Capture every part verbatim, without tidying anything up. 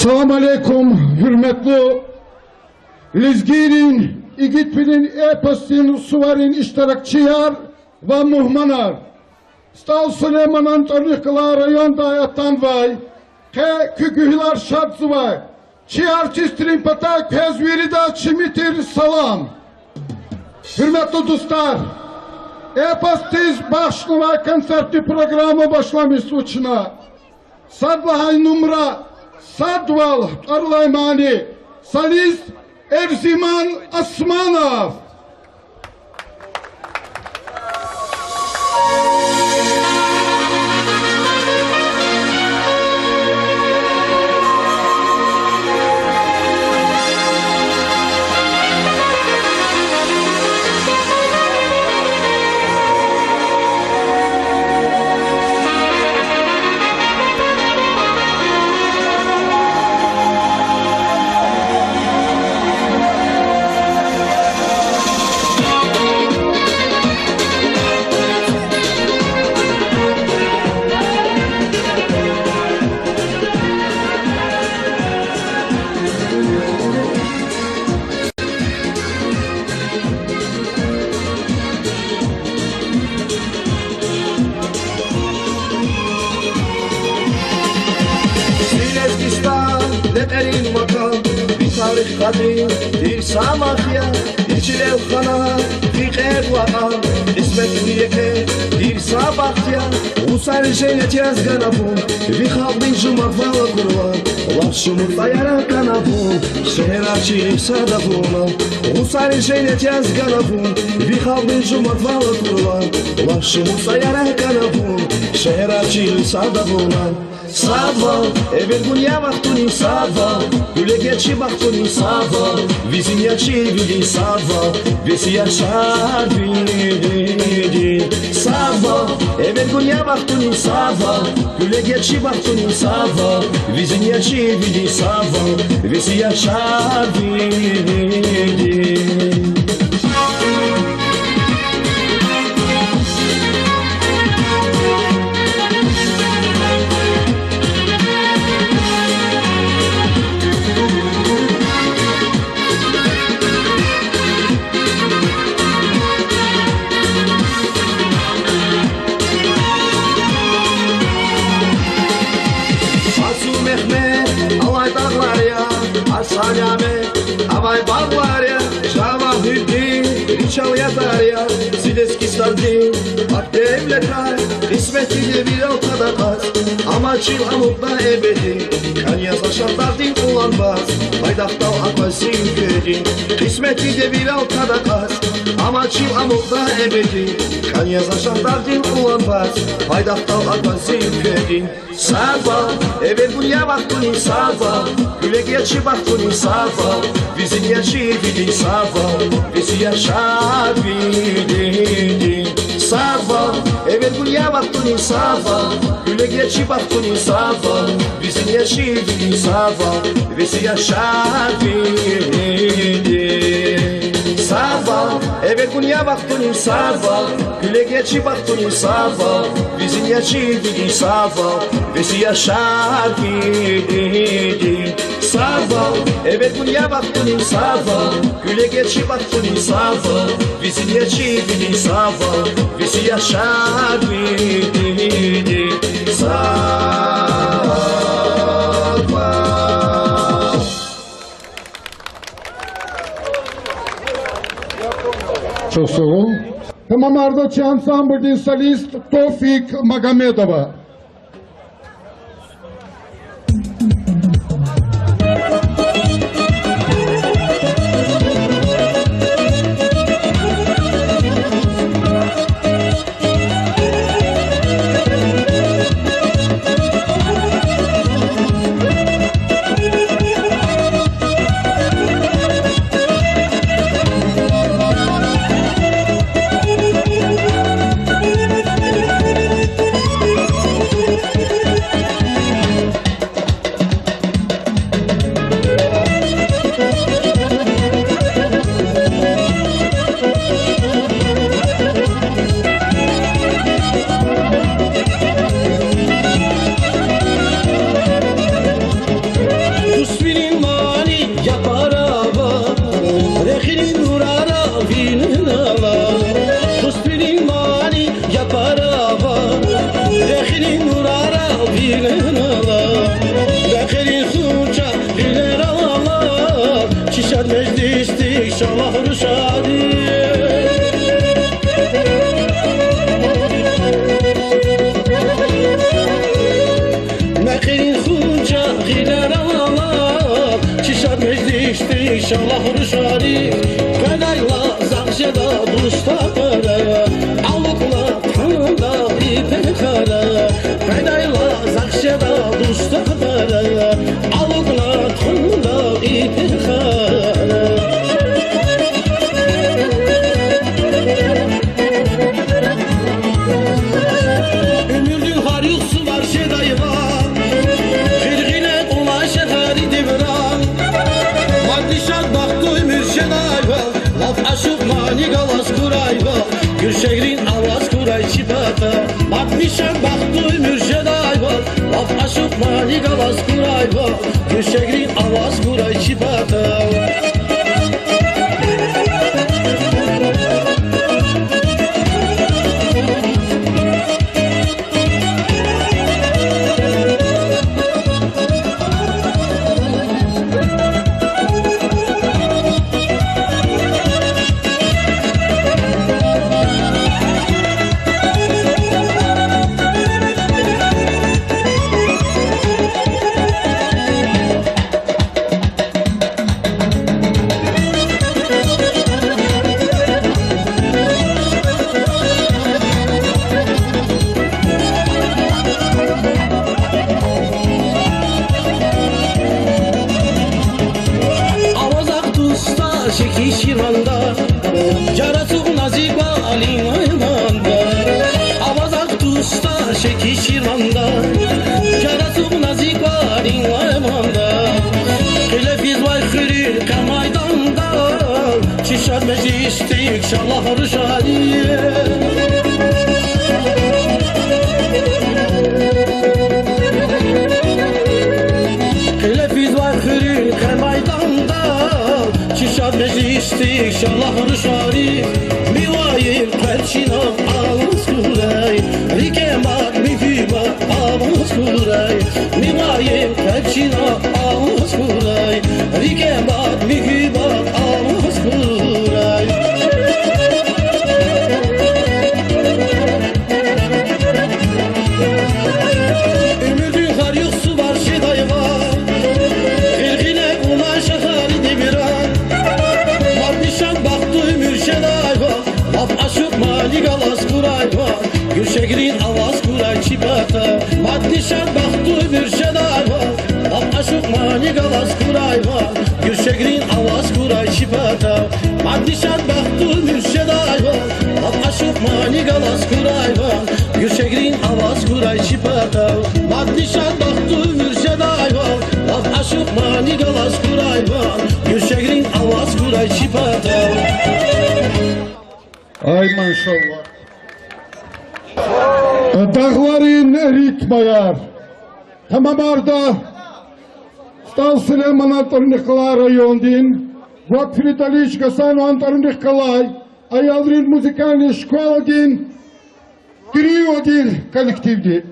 Салам алейкум, гьуьрметлу лезгийрин игитвилин эпосдин суварин иштиракчияр ва мугьманар! СтӀал Сулейманан тӀварунихъ галай райондай атанвай, къе куь гуьгьуьлар шадзавай чи артистрин патай квез виридаз чими тир салам! Гьуьрметлу дустар, эпосдиз бахшнавай концертни программа башламишзава чна. Сад лагьай нумра Садвал тӀвар алай мани, солист Эрзиман Османов. Зи Лезгистан лекьерин макан, ви тарих къадим тир са мах я, и чилел хана, ви кьер ватан, кьисметдин еке тир са бахт я. Гъусари женнет яз гана вун, ви халкьдин жумад вал акурла, лап шумуд цӀаяра атана вун, шегьерар чилин сад авуна. Гъусари женнет яз гана вун, ви халкьдин жумад вал акурла, лап шумуд цӀаяра атана вун, шегьерар чилин сад авуна. Садвал, эвер гун я вахтунин садвал, гуьлек я чи бахтунин садвал, ви зин я чи вилин садвал, веси я шадвилин. Садвал, эвер гун я вахтунин садвал, гуьлек я чи бахтунин садвал, ви зин я чи вилин садвал, веси я шадвилин. Асу Мегьмед авай дагълар я, Арсаняме авай багълар я, Шавагьуддин ричал ятар я, зи Лезгистандин пак девлетар, кьисметдиз вирал тада кьаз, амай чил амукьда эбеди, кӀан яз ашагь дагъдин кьулан ваз, пайдах тӀал акваз зи уьлкведин, кьисметдиз вирал тада кьаз, амай чил амукьда эбеди, кӀан яз ашагь дагъдин кьулан ваз, пайдах тӀал акваз зи уьлкведин. Садвал, эвер гун я вахтунин садвал, гуьлек я чи бахтунин садвал, ви зин я чи вилин садвал, веси я шадвилин. Садвал, эвер гун я вахтунин садвал, гуьлек я чи бахтунин садвал, ви зин я чи вилин садвал, веси я шадвилин. Садвал, эвер гун я вахтунин садвал, гуьлек я чи бахтунин садвал, ви зин я чи вилин садвал, веси я шадвилин. Садвал, эвер гун я вахтунин садвал, гуьлек я чи бахтунин садвал, ви зин я чи вилин садвал, веси я шадвилин. Садвал. Чухсагъул. Тамамарда чи ансамблдин солист Тофик Магомедова. Аллагь рушари, къведайла захъ жеда дустахъара, алукӀна тухуда ипехъара. Къведайла захъ жеда дустахъара, алукӀна тухуда ипехъара. Уьмуьрдин гьар югъ сувар жедайвал, гъиргъине кьуна шегьердин девран. Мад-нишад, бахту уьмуьр жедайвал, лап ашукь мани галаз хьурайвал, гуьршегрин аваз хьурай чи патав. Мад-нишад, бахту уьмуьр жедайвал, лап ашукь мани галаз хьурайвал, гуьршегрин аваз хьурай чи патав. Аваз акъатуста шехьиз Ширванда, чара ацукьна зи кӀвалин майманда. Аваз акъатуста шехьиз Ширванда, чара ацукьна зи кӀвалин майманда. Кьиле физвай хуьруьн къе майданда, чи шад межлисдик шалагь рушари. Кьиле физвай хуьруьн къе майданда, чи шад межлисдик шалагь рушари. Мивайин къвер чна алаз хьурай, рикӀе мад муьгьуьббат аваз хьурай. Мивайин къвер чна алаз хьурай, рикӀе мад муьгьуьббат аваз хьурай. Уьмуьрдин гьар югъ сувар жедайвал, гъиргъине кьуна шегьердин девран. Мад-нишад, бахту уьмуьр жедайвал, лап ашукь мани галаз хьурайвал, гуьршегрин аваз хьурай чи патав. Мад-нишад, бахту уьмуьр жедайвал, лап ашукь мани галаз хьурайвал, гуьршегрин аваз хьурай чи патав. Мад-нишад, бахту уьмуьр жедайвал, лап ашукь мани галаз хьурайвал, гуьршегрин аваз хьурай чи патав. Мад-нишад, бахту уьмуьр жедайвал, лап ашукь мани галаз хьурайвал, гуьршегрин аваз хьурай чи патав. Ай, машаллагь. Дагъларин ритмаяр. Тамамарда СтӀал Сулейманан тӀварунихъ галай райондин ва Фридалич Гьасанован тӀварунихъ галай аялрин музыкальный школадин триодин коллективди.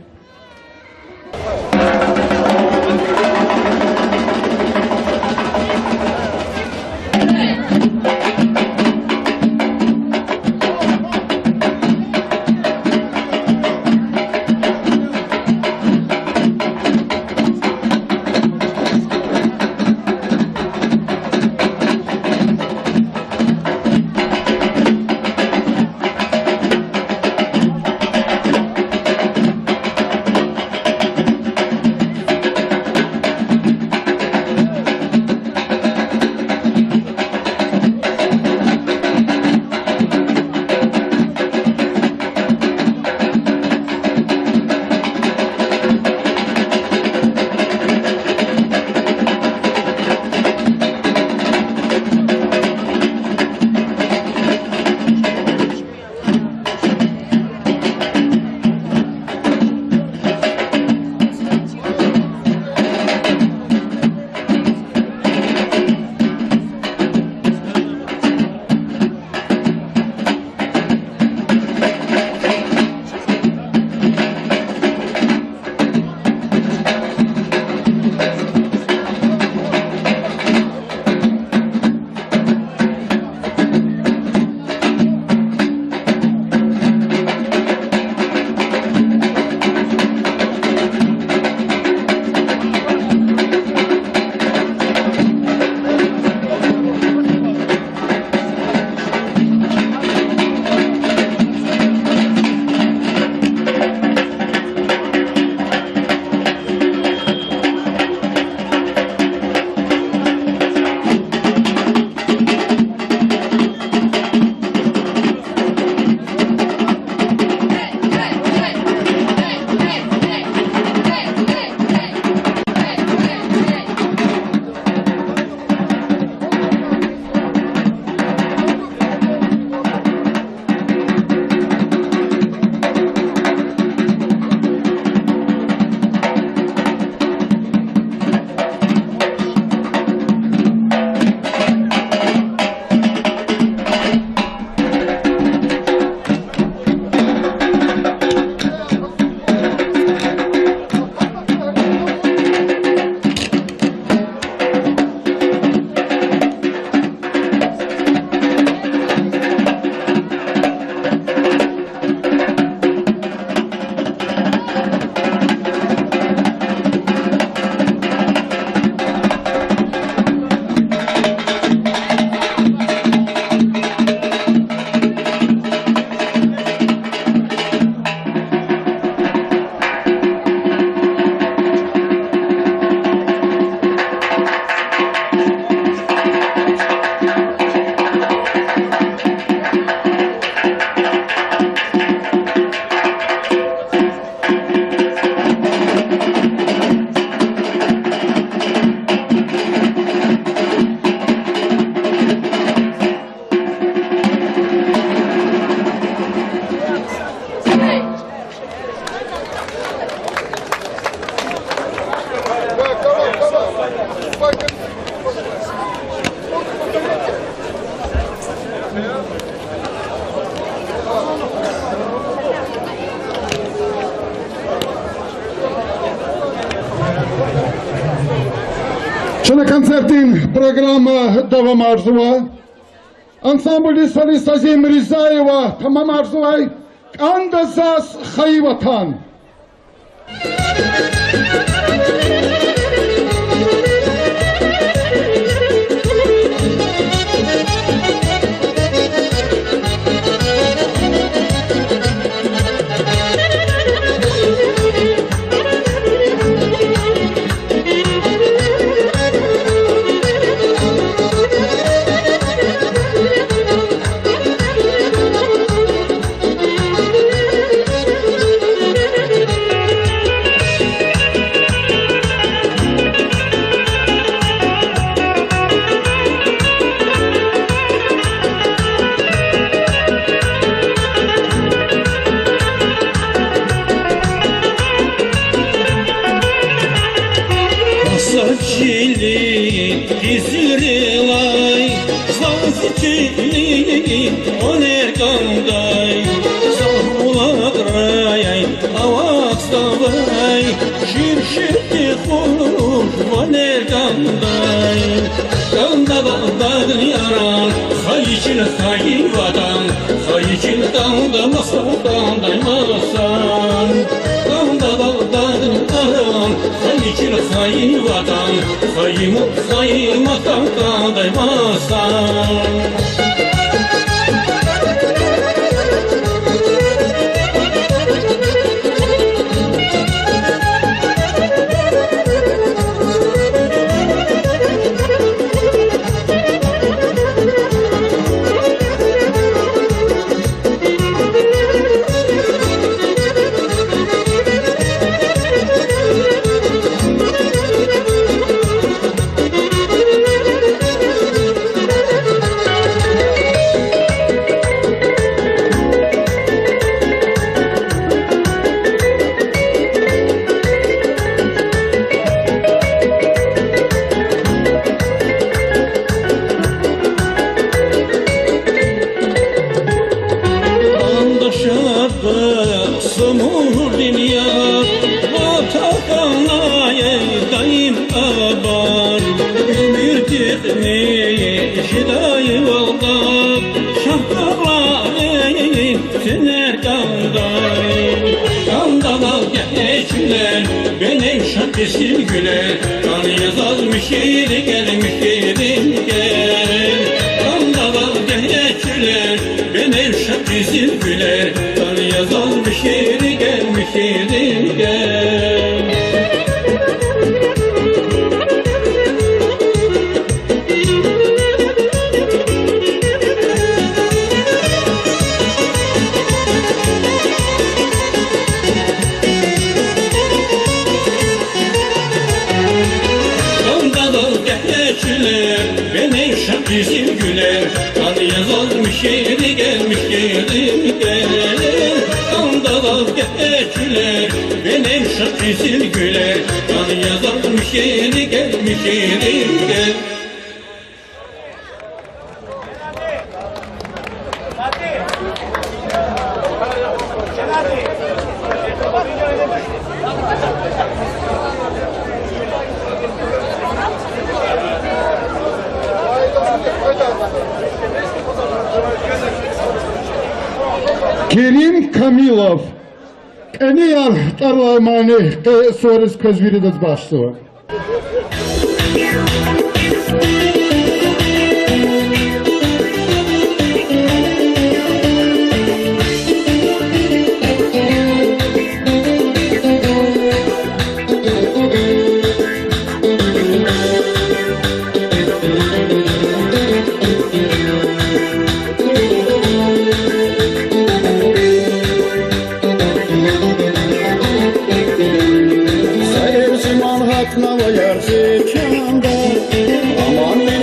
Чна концертдин программа давамарзава. Ансамбль Сали Сазим Ризаева тамамарзавай «КӀанда заз хайи ватан». Са чилин къизилрилай, заз чилин ванер кӀандай, заз булахрай авахьзавай, ширширди хуш ванер кӀандай. КӀанда дагъдин яран, хайи чил, хайи ватан, хайи чил, кӀанда масан, кӀандай масан. КӀанда дагъдин яран, хайи чил, хайи ватан, хайи му-, хайи ватан, кӀандай масан. Анда шад Сумугьурдин яд, ватан кӀандай даим абад, уьмуьрдихъни жедай валда, Шагьдагъларин синер кӀандай. КӀанда дагъдин чилер, беневшан къизил гуьлер, кӀан я заз михьи рикӀер, михьи рикӀер. КӀанда дагъдин чилер, беневшан къизил гуьлер, кӀан я заз михьи рикӀер, михьи рикӀер. КӀанда дагъдин чилер, беневшан къизил гуьлер, кӀан я заз михьи рикӀер, михьи рикӀер. КӀанда дагъдин чилер, беневшан къизил гуьлер, кӀан я заз михьи рикӀер, михьи рикӀер. Керим Камилов. КӀанияр тӀвар алай мани къе сувариз квез виридаз бахшзава. Са эрзиман гьатнава ярзи чанда, аманни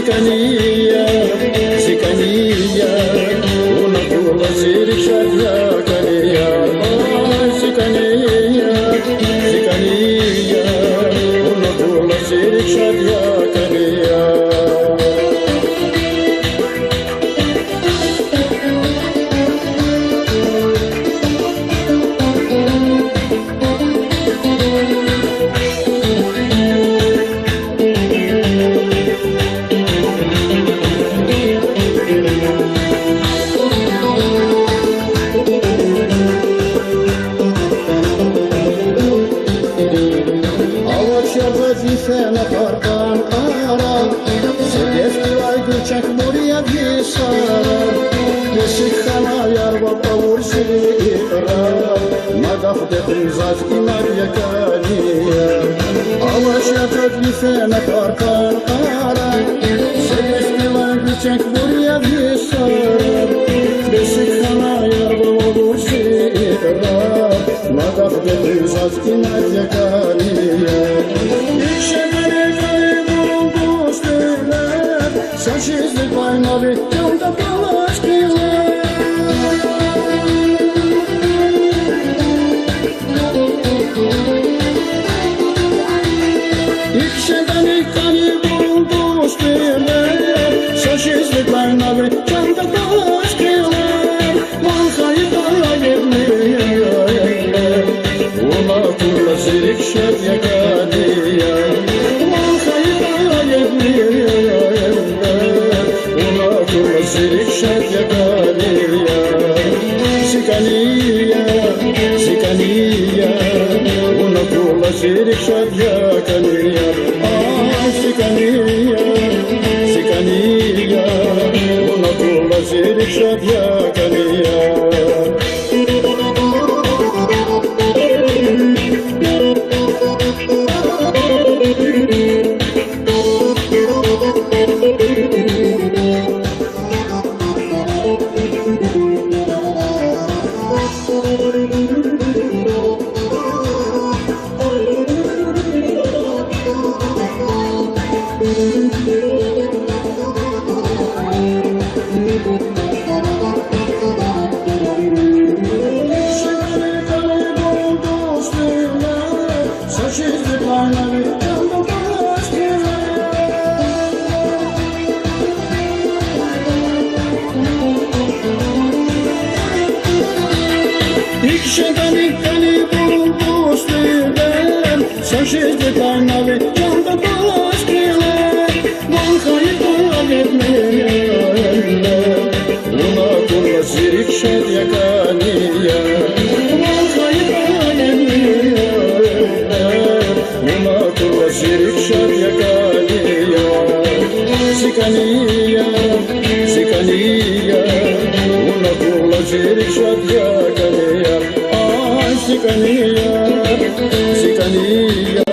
Кӏани я, зи кӏани я, вун акурла зи рикӏ шад я, кӏани я. Ой, зи кӏани я, зи кӏани я, вун акурла зи рикӏ шад я, кӏани я. Авач яргъаз йифена къаркъан кьара, зи дестилай гуьлчехьбур я йисара. Бесик ханаяр вав авур зи икьрар, мадахдихъни заз инаг я, кӏани я. Авач яргъаз йифена къаркъан кьара, зи дестилай гуьлчехьбур я йисара. Бесик ханаяр вав авур зи икьрар, мадахдихъни заз инаг я, кӏани я. Икӏ шегьердани, кӏани, бурун дустуьнлер, са чизни пайнави чанда палаз кьиле. Икӏ шегьердани, кӏани, бурун дустуьнлер, са чизни пайнави чанда палаз кьиле. Ван хайи тайибни, вун акурла зи рикӏ шад я, кӏани я. Ван хайи тайибни, вун акурла зи рикӏ шад я, кӏани я. Зи кӏани я, зи кӏани я, вун акурла зи рикӏ шад я, кӏани я. Ай, зи кӏани я, зи кӏани я, вун акурла зи рикӏ шад я, кӏани я. Икӏ шегьердани, кӏани, бурун дустуьнлер, са чизни пайнави чанда палаз кьиле. Ван хайи тайибни, вун акурла зи рикӏ шад я, кӏани я. Ван хайи тайибни, вун акурла зи рикӏ шад я, кӏани я. Зи кӏани я, зи кӏани я, вун акурла зи рикӏ шад я, кӏани я. Ай, зи кӏани я, зи кӏани я,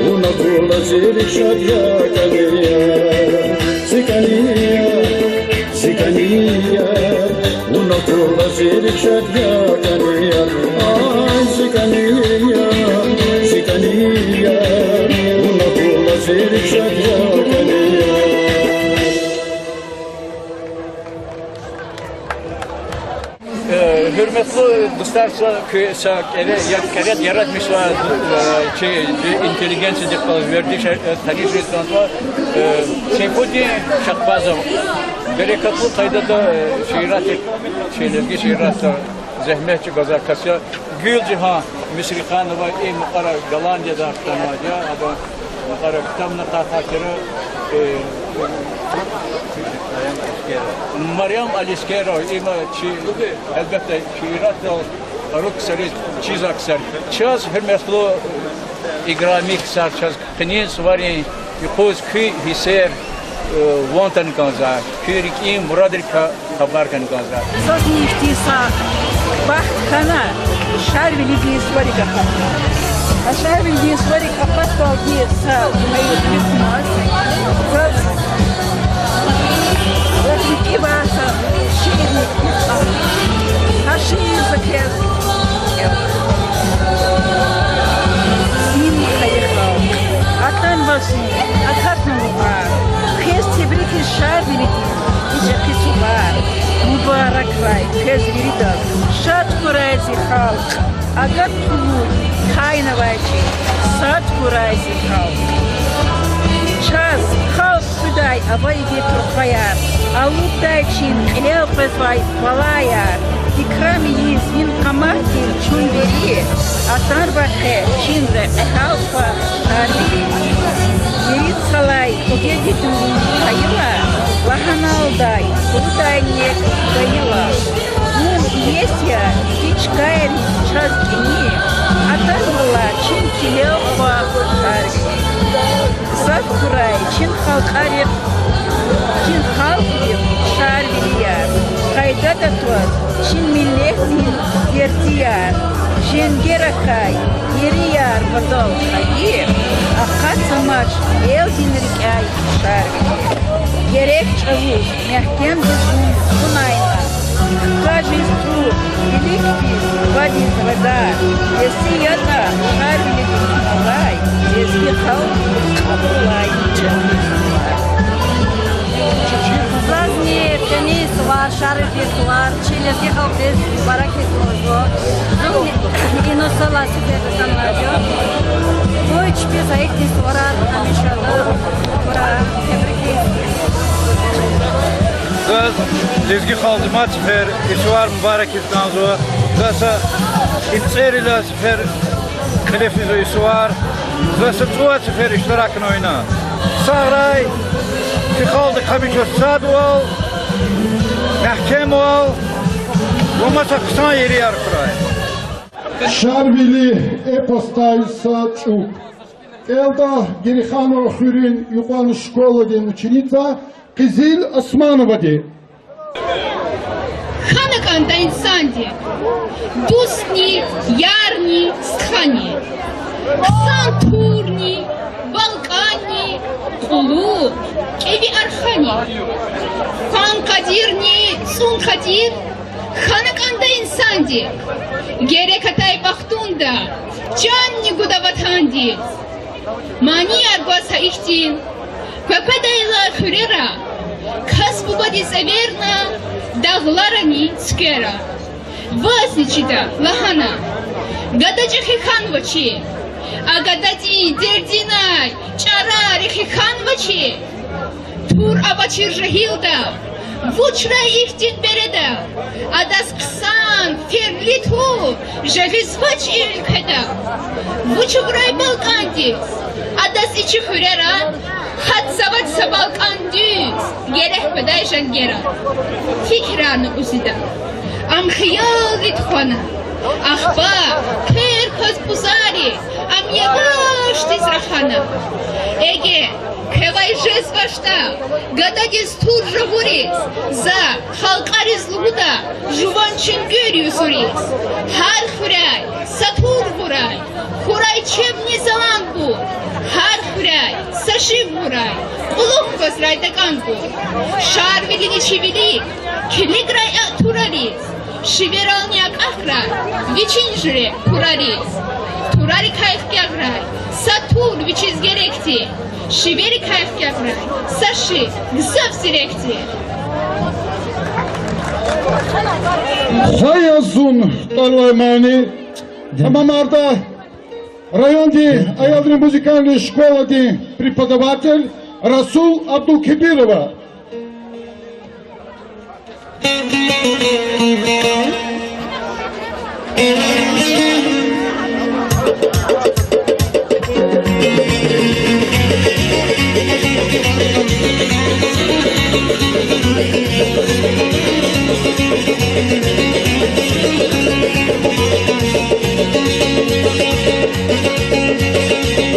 вун акурла зи рикӏ шад я, кӏани я. Зи кӏани я, зи кӏани я, вун акурла зи рикӏ шад я, кӏани я. Ай, зи кӏани я, зи кӏани я, вун акурла зи рикӏ шад я, кӏани я. Э, гьуьрметлу дустар, са куь-, са кӀере-, я-, кӀеретӀ яратмишзава, э, чи, чи интеллигенциядихъ галаз вердиш, э, таниш жез кӀанзава, э, Сейфудин Шахбазов берекатлу къайдада, э, шииратдик, чи лезги шииратда зегьмет чӀугвазвай кас я. Гуьлжагьан Мисриханова, и мукьвара Голландияда хтанвайди я, ада мукьвара ктабни акъатна хьана, э, Марьям Алискерова, има чи, гьелбетда, шииратдал арук ксариз чизвай ксар. Чаз, гьуьрметлу играми ксар, чаз къенин суварин юкъуз куь гьиссер, э, ван тан кӀанзава, куь рикӀин мурадрикай хабар ган кӀанзава. Зазни ихьтин са бахт хьана, Шарвилидин суварик акъатна. А Шарвилидин суварик акъатдалди са гьайиф хьиз кӀанзава. Заз рикӀивай са шиирни кӀелна. Гьа шиир за квез. Сим хайи халкь, атанваз акатна мукьва, квез теб- Шарвилидин и чӀехи сувар мубаракрай квез виридаз. Шад хьурай зи халкь, агат хьуй тайнавай чӀи, сад хьурай зи халкь. Чаз халкь хуьдай авайди турпаяр, алуддай чин кьилел къвезвай балаяр, икрам ийиз вин къаматдин чун вири, атанва къе чин рекье гьал ква Шарвили. Вири цлай куьгеди дуьз хьайила, лагьаналдай, кьурудайни гайила. Вун иеси я, и чкайриз чаз кӀани, атанвал чин кьилел ква Шарвили. Сад хьурай чин халкьарихъ, чин халкьдихъ Шарвилияр, къайдада тваз чин миллетдин дердияр, женгеракай ерияр патал хьайи, акъатзамач элдин рикӀяй Шарвили. Герек чӀавуз мягькемдиз вун кьунайла, хкажиз тур, виликдиз вадиз радар, еси ятӀа Шарвилидин алай, лезги халкь кьабулай. Зазни къенин сувар, Шарвилидин сувар чи лезги халкьдиз мубарак ийиз лугьузва. Зун и нусхалай сифте атанвайди я. Къуй чпиз гьа ихьтин суварар гьамиша хьурай, тебрик. Заз лезги халкьдиз мад сефер и сувар мубарак ийиз кӀанзава. За са и цӀерилай сефер кьиле физва и сувар. За са цӀувад сефер иштиракнава ина. Сагърай, чи халкьдихъ гьамиша садвал, мягькемвал ва маса хъсан ерияр хьурай. Шарвили эпосдай са чӀук. Элдагъ Герейханова хуьруьн юкьван школадин ученица Къизил Османовади. Хьана кӀанда инсанди дустни, ярни, стхани, хъсан турни, балкӀанни, кьулухъ кӀеви архани. Фан кьадирни цӀун кьадир хьана кӀанда инсанди. Герек атай бахтунда чанни гуда ватандиз. Манияр гваз гьа ихьтин квекведайла хуьрера, кас бубадиз эверна дагъларани цуьквера. Вазни чида лагьана: гада чӀехи хьанва чи, а гададин дердинай чӀарар рехи хьанва чи. Тур авачир жегьилдал вучрай ихьтин береда, адаз хъсан ферли тур жагъизвач и уьлкведа. Вуч авурай балкӀандиз адаз и чи хуьрера, гьатзавач са балкӀан дуьз, герек къведай женгера. Фикирарна Кьузида, ам хиялди тухвана. Ахпа квер кваз пӀузари, ам явашдиз рахана. Эгер квевай жезвачтӀа гададиз тур жагъуриз, за халкьариз лугьуда жуван чуьнгуьр юзуриз. Гьар хуьряй са тур гъурай, хьурай чебни заланбур. Гьар хуьряй са шив гъурай, кьулухъ квазрай такӀанбур. Шарвилини чи вилик килиграй а турариз, шиверални акӀахрай вичин жуьре турариз. Турарикай хкягърай са тур вичиз герекди, шиверикай хкягърай са шив гзаф зирекди. Хва я зун тӀвар алай мани тамамарда райондин аялрин музыкальный школадин преподаватель Расул Абдулкебирова.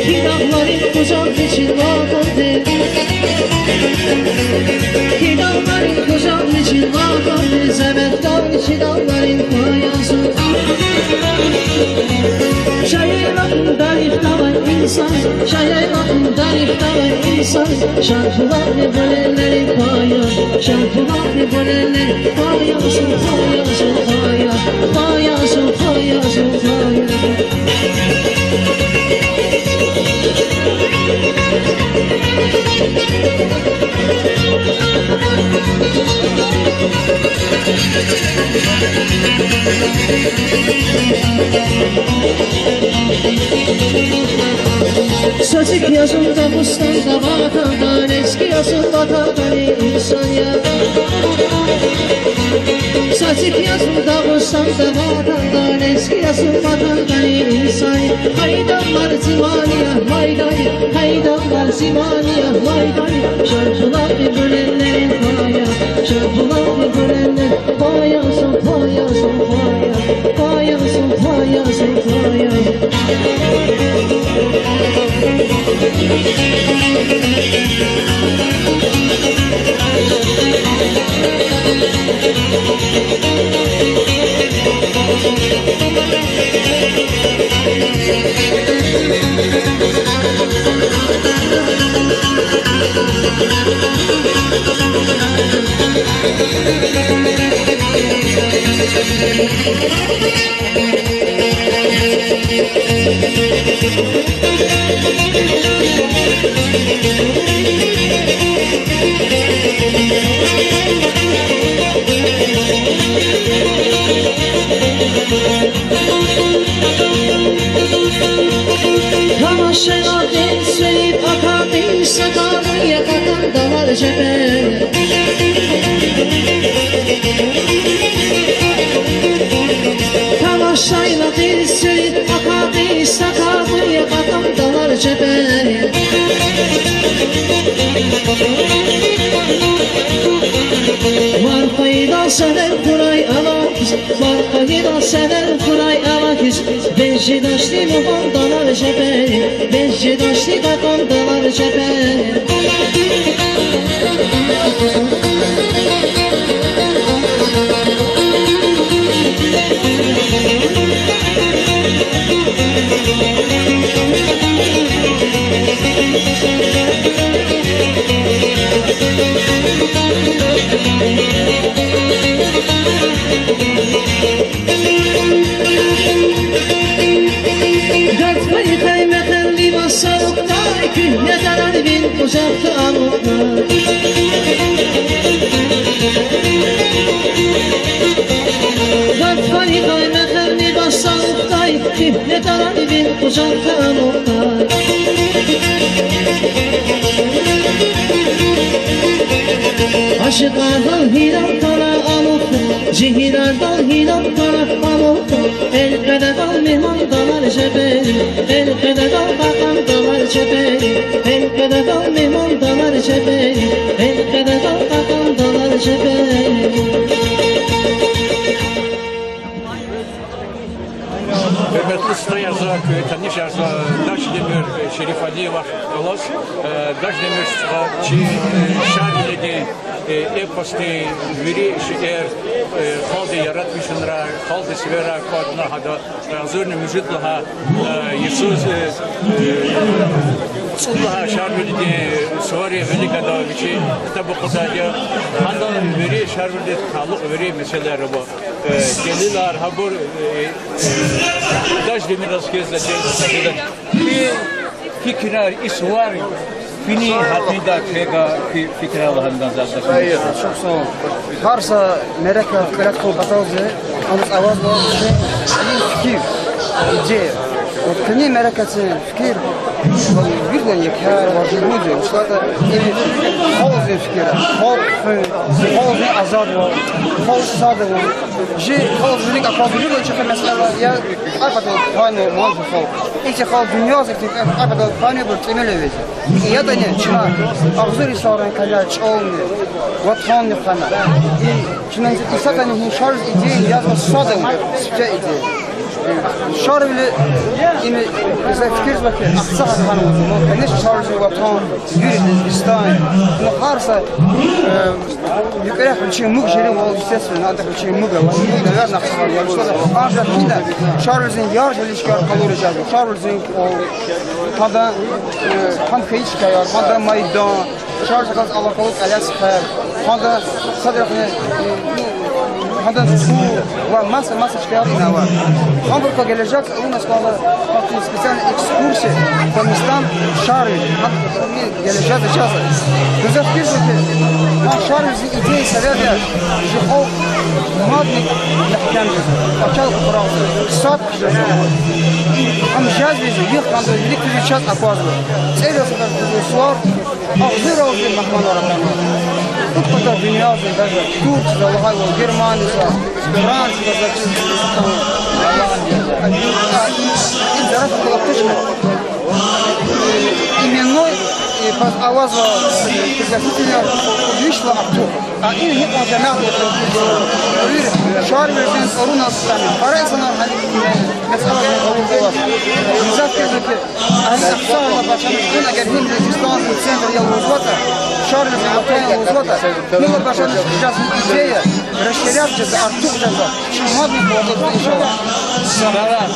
Чи дагъларин къужахда чи лагьанди, чи дагъларин къужахда чи лагьанди, зегьметдор чи дагъларин паясу. Ша яйлахъ дарих тавай инсан, ша яйлахъ дарих тавай инсан, Шарбулакъни булелерин паясу, Шарбулакъни булелерин паясу, паясу, паясу, паясу, паясу. Сацик я зун Дагъустанда, Ватанда, лезги я зун Ватандани инсан я. Сацик я зун Дагъустанда, Ватанда, лезги я зун Ватандани инсан я. Гьайда, Марзимания, майдани, гьайда, Марзимания, майдани, Шарбулакъи гуьллерин пая, Шарбулакъи гуьллерин пая, зун пая, зун пая, пая, зун пая, зун пая. Тамашайла кьил сверид, акъатиз са капӀ я кьакьандалар жепе. Тамашайла кьил сверид, акъатиз са капӀ я кьакьандалар жепе. Варф хьайидал сагъвел хьурай Аллагьдиз, варф хьайидал сагъвел хьурай Аллагьдиз, бес жедачни мугьмандалар жепе, бес жедачни кьакьандалар жепе. Гатфарихъай мехъерни ваз сад ухтай, куьгьне тарарвил къужахда амукьдай. Гатфарихъай мехъерни ваз сад ухтай, куьгьне тарарвил къужахда амукьдай. Ашикьардал гьиран хьана амукьдай, жегьилардал гьиран хьана амукьдай, элкъведайдал мугьмандалар жепе, элкъведайдал кьакьандалар жепе, элкъведайдал мугьмандалар жепе, элкъведайдал кьакьандалар жепе. Гьуьрметлу стхаяр, за куь танишарзава Дашдемир Шерифалиеван галаз, э, Дашдемир стха чи, э, Шарвилидин, э, эпосдин вири шейэр, э, халкьди яратмишунрай, халкьди северай кӀватӀна, гьада, э, агъзурни муьжуьд лагьай, э, йисуз, э, э, цӀуд лагьай Шарвилидин сувари вилик гада вичи ктаб акъудайди я. Гьада вири Шарвилидиз талукь вири месэлаяр ава. Э, делилар гьабур, э, Дашдемираз хьиз, Дашдемир, и фикирар, и сувар куьне гьатда, квевай куь фикирар лагьана кӀанзава. Гьар са мярекат кӀвалахун паталди, ам авазва чи фикир, идея. Вот куьне мярекатдин фикир, виридалай еке важиблуди, вучиз лагьайтӀа и халкьдин фикир, халкь хуьн, халкьдин азадвал, халкь садавал. Жи халкь жуьредик аквазва вирида чӀехи месэлаяр я, кьве патал пайнава ман жи халкь. Ихьтин халкь дуьньяда ихьтин кьве патал пайнавайбур тӀимил я вири. ЯтӀани чна агъзур йисарин къене чӀални, ватанни хьана. И чна исятдани гьи Шарвилидиз идея язва садавал, сифте идея. Шарвили, им, за фикирзава хьи, ахцегьа хьанва, ну, конечно, Шарвилидин ватан, вири Лезгистан, ну, гьар са, э, юкьрехъ вичин муг жезвайвал, естественно, адахъ вичин муг ава, ну, наверное, ахцегьа хьанва. Анжах гьина Шарвилидин яржали чкаяр къалуриз жезва, Шарвилидин, о, гьадан, э, гьам хьайи чкаяр, гьадан майдан, Шарвилидихъ алакъалу кӀвале сефер, гьадан садрани, э, ну, гьадан су ва маса-маса чкаяр ина ава. Гьабурукай гележегда у нас кӀанда специальная экскурсия по местам Шарвили. Гьабур гележегда чаз. Гзаф фикирзава хьи, Шарвилизни идея себеб я, чи халкь мадни мягькем жезва, кӀвачел къукъурагъзава, сад хъжезва. Ам жезвайди я, йикъан вилик физвай чаз аквазва. ЦӀерид сефер гузва сувар, агъзуралди мугьманар атанва. Пуд пата дуьньядин, даже Турциядин лагьайвал, Германиядин, Франциядин, даже, и зарф калахтушка. Именной, и паз авазва пригласительный вишла артух. А ин гьикьван жемят я, вир Шарвилидин тӀварунал сатани. Пара инсанар гьа месэлани кьабулзавач. Гзаф квез ки, гьа и акцияйла башламишна, эгер гьим Дагъустандин центр я лугьузватӀа, Шарвилидин ватан я лугьузватӀа, гьила башламишна, жезва идея расширять жезва, артух жезва, чи мадни къуватзава, иншаллагь.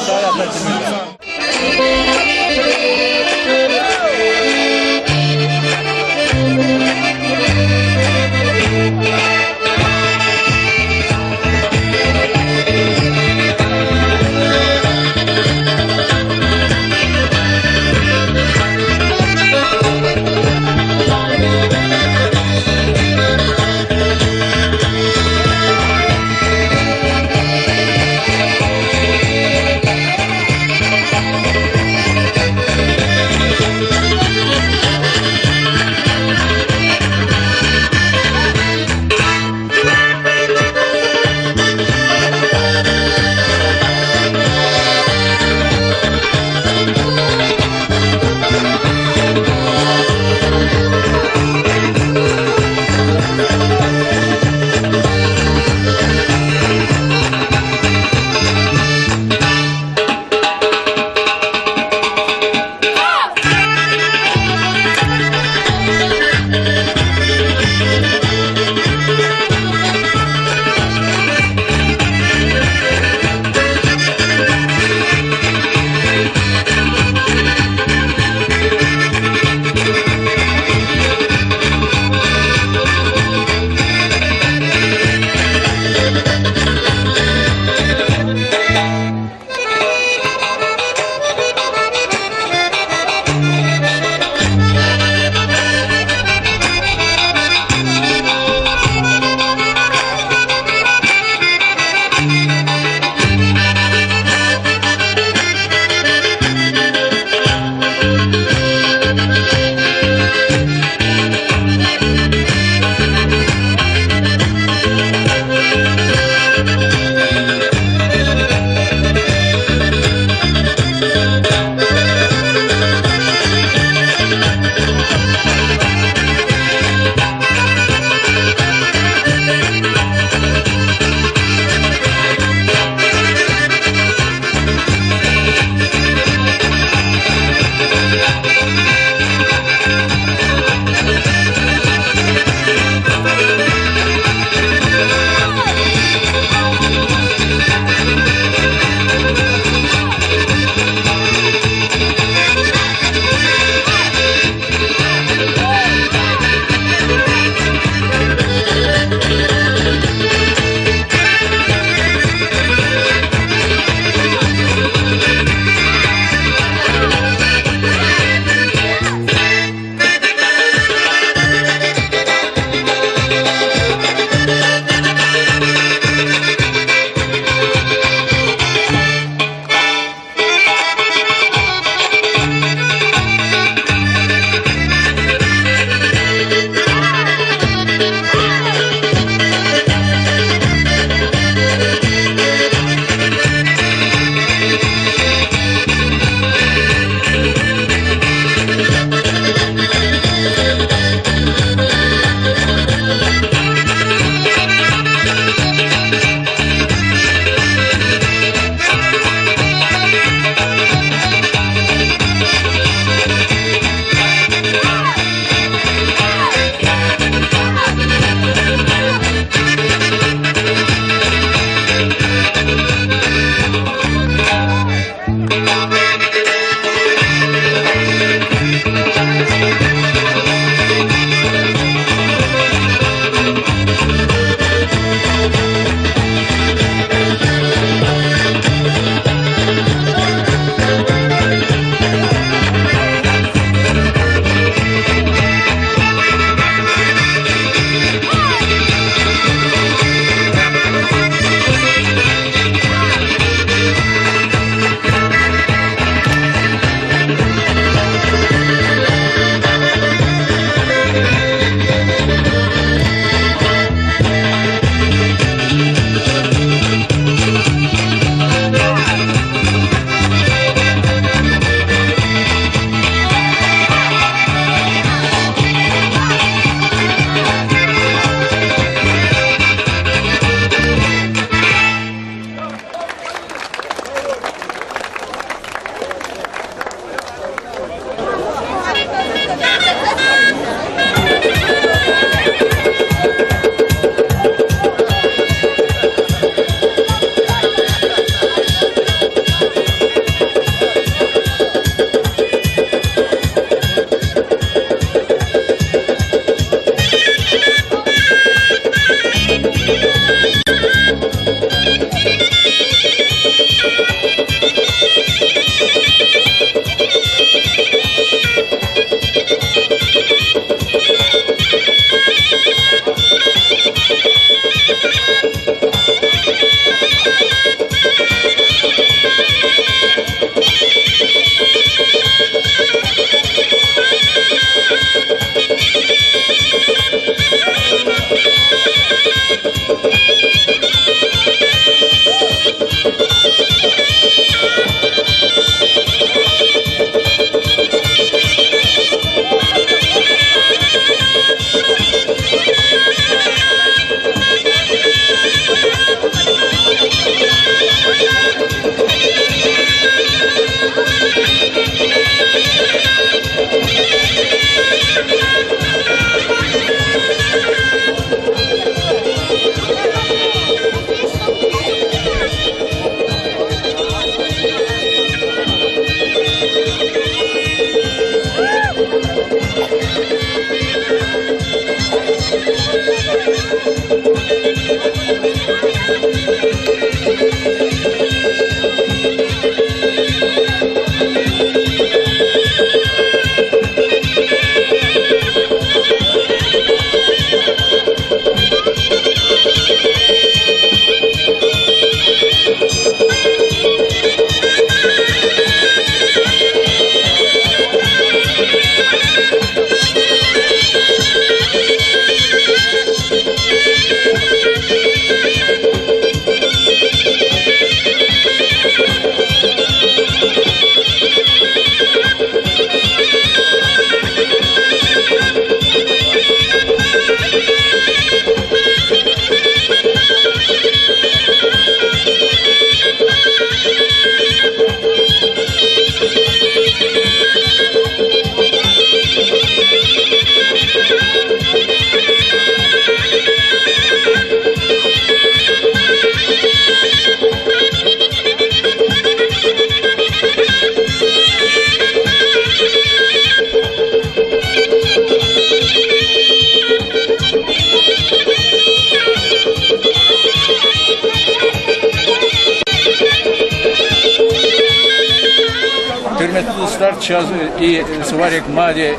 Гьуьрметлу дустар, чаз, э, и суварик мад, э,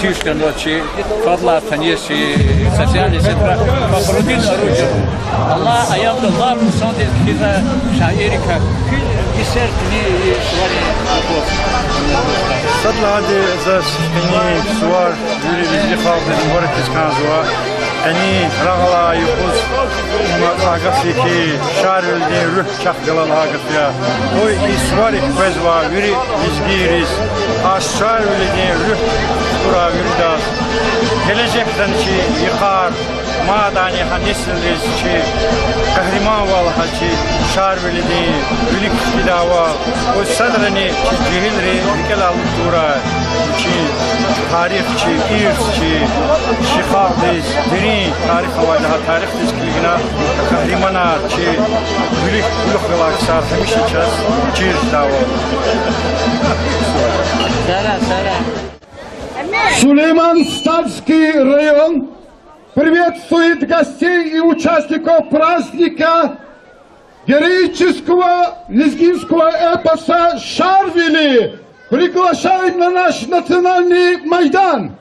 туьшдани чи фадлай танияр чи социальный сетра Фахрудин Аружев. Алай аямда лап хъсандиз кхьизвай шаиррикай куь эсер, куьне и суварин. Сад лагьайди, заз къенин сувар вири лезги халкьдиз мубаракиз кӀанзава. Къенин рагъ алай юкъуз ма агаф я хьи, Шарвилидин руьгь чахъ галай гаф я. Къуй и суварик къвезвай вири лезгийриз, а Шарвилидин руьгь кьурай виридаз, гележегдани чи йикъар, мадни гьа несилриз чи къагьриманвал, гьа чи Шарвилидин вилик хкидайвал, къуй садрани чи жегьилри рикӀелай алуд тавурай вичин тарих, чи ирс, чи, чи халкьдиз дерин тарих авайди, гьа тарихдиз килигна, къагьриманар чи вилик кьулухъ галай ксар гьамиша чаз чир жедайвал. Сулейман-Стальский район приветствует гостей и участников праздника героического лезгинского эпоса «Шарвили». Приглашаем на наш национальный майдан.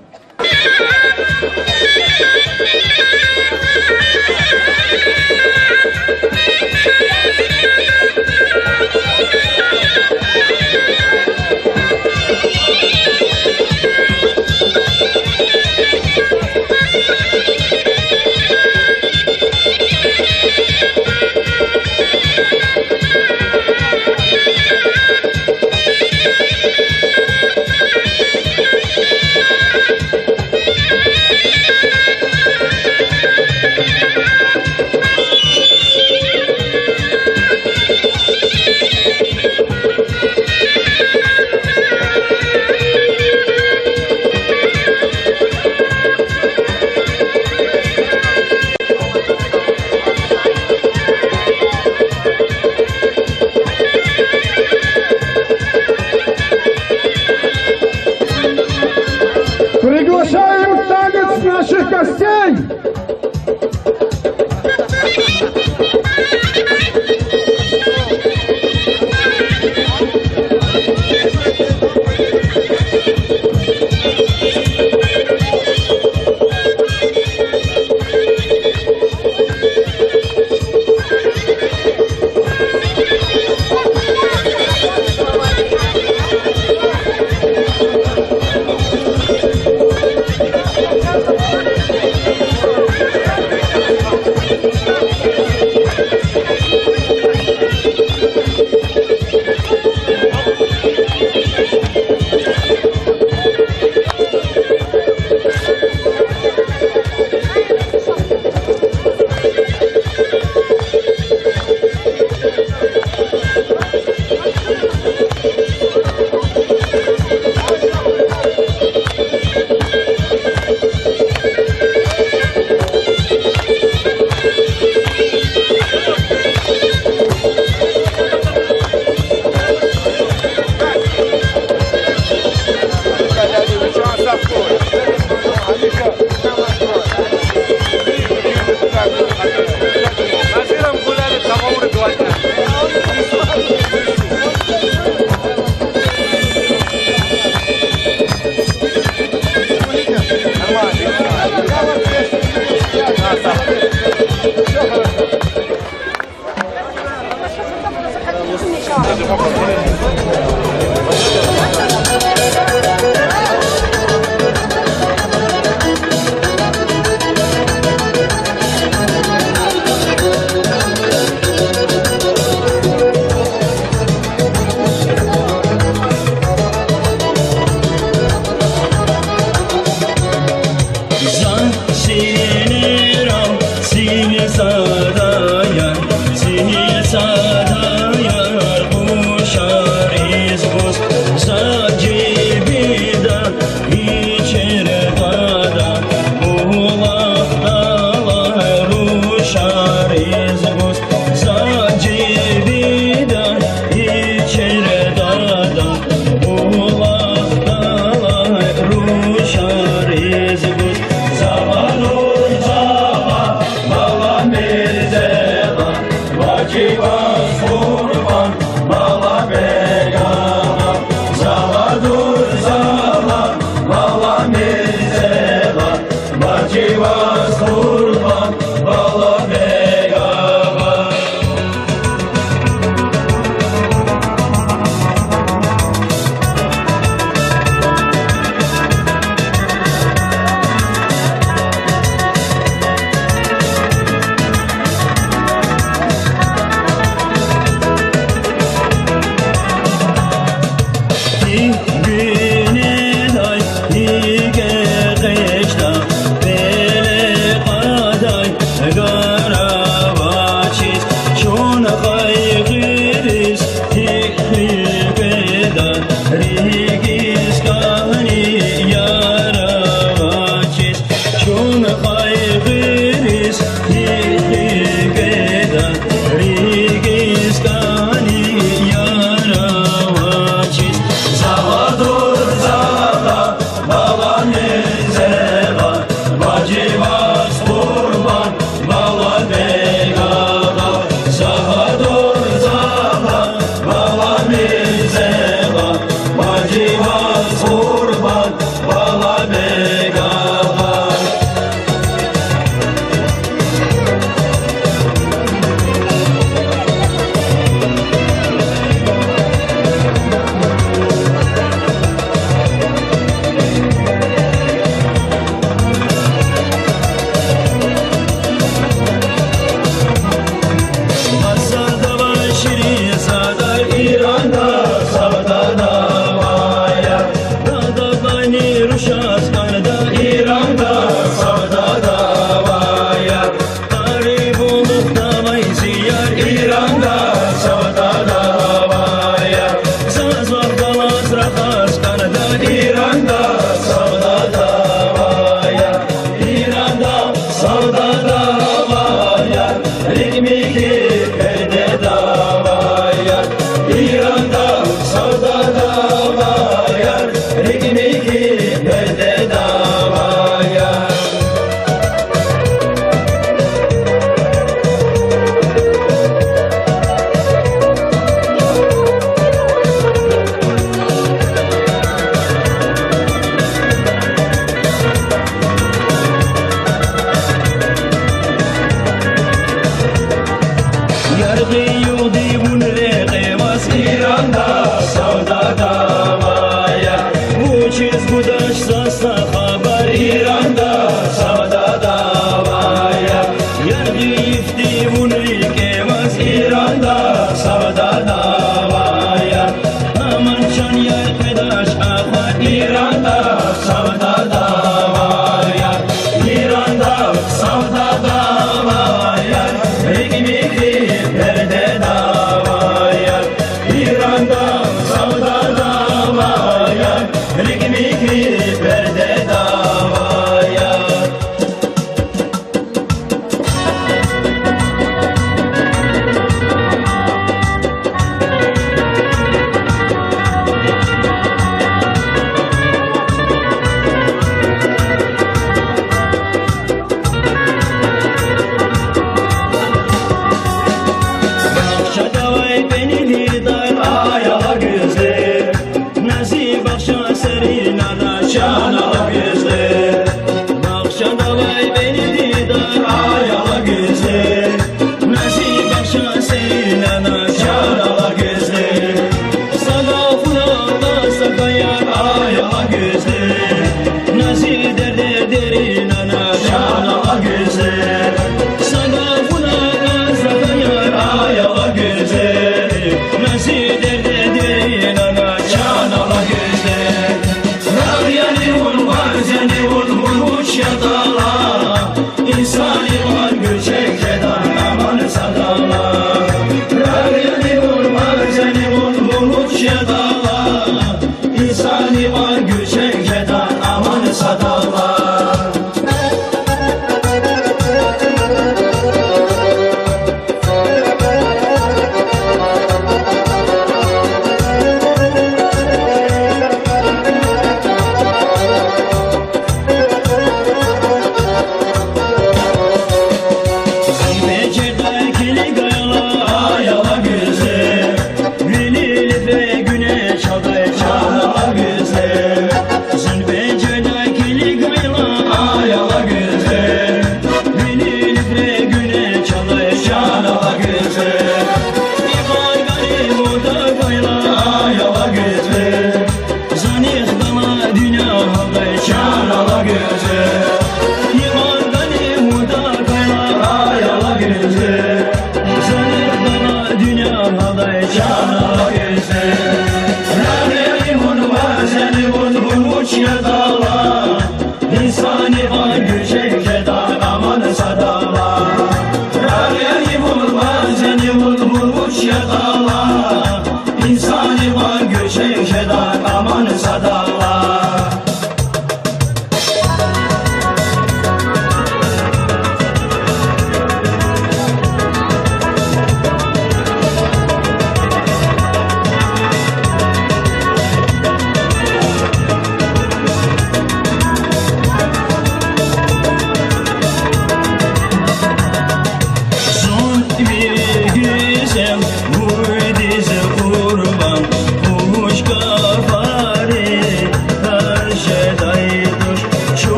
Синерал син садая, син садая къушариз гуз, за жибинда ичер тада, булахдалай рушариз гуз, за жибинда ичер тада, булахдалай рушариз гуз, за вадур зава, бала Мирзела, бачиваз къурбан, бала Бегава, за вадур зава, бала Мирзела, бачиваз къурбан, бала Бегава. Гьи гуьнелай, гьи гекъечӀда, пеле къад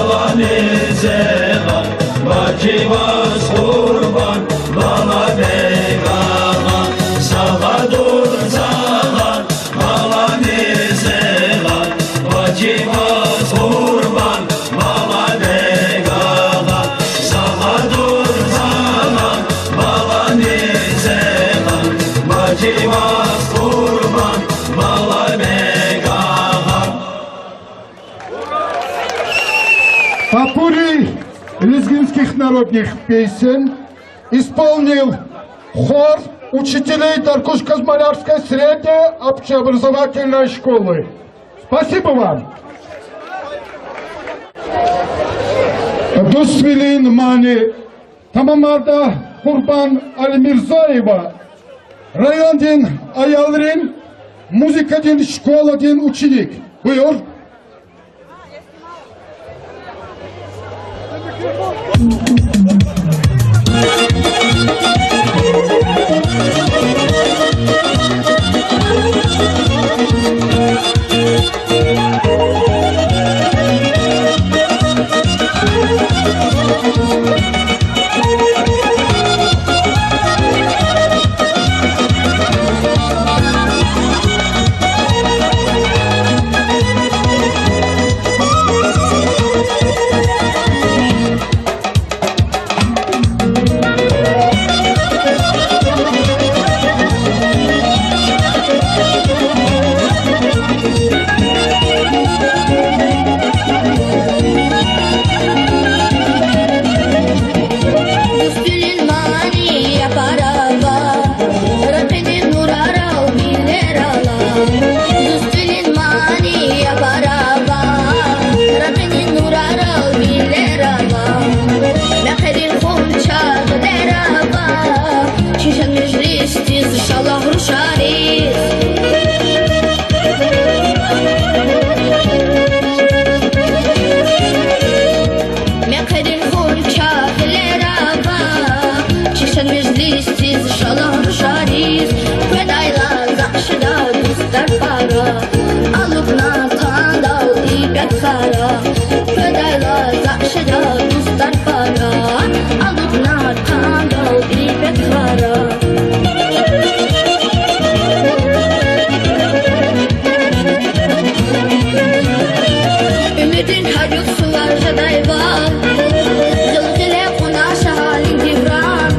Баламезегъа, баживаз къурбан, Балабегагъа, сагъадур цагъан, Баламезегъа, баживаз къурбан, Балабегагъа, сагъадур цагъан, Баламезегъа, баживаз къурбан, Балабегагъа. Попурри лезгинских народных песен исполнил хор учителей Даркуш-Казмалярской средней общеобразовательной школы. Спасибо вам. Дуствилин мани тамамарда Къурбан Алимирзоева, райондин аялрин музыкадин школадин ученик. Буюр. Дуствилин мани япара ва, ракъини нурарал вилер ала. Дуствилин мани япара ва, ракъини нурарал вилер ала. Мехъерин хум чагълер ава, чешен межлисдиз шалагъ рушариз. Мехъерин хум чагълер ава, чешен межлисдиз шалагъ рушариз. Къведайла захъ жеда дустар пара, алукӀна тандал ипек хара. Къведайла захъ жеда дустар пара, алукӀна тандал ипек хара. Уьмуьрдин гьар юкъуз сувар жедайвал, гъил-гъиле кьуна шагьалин девран.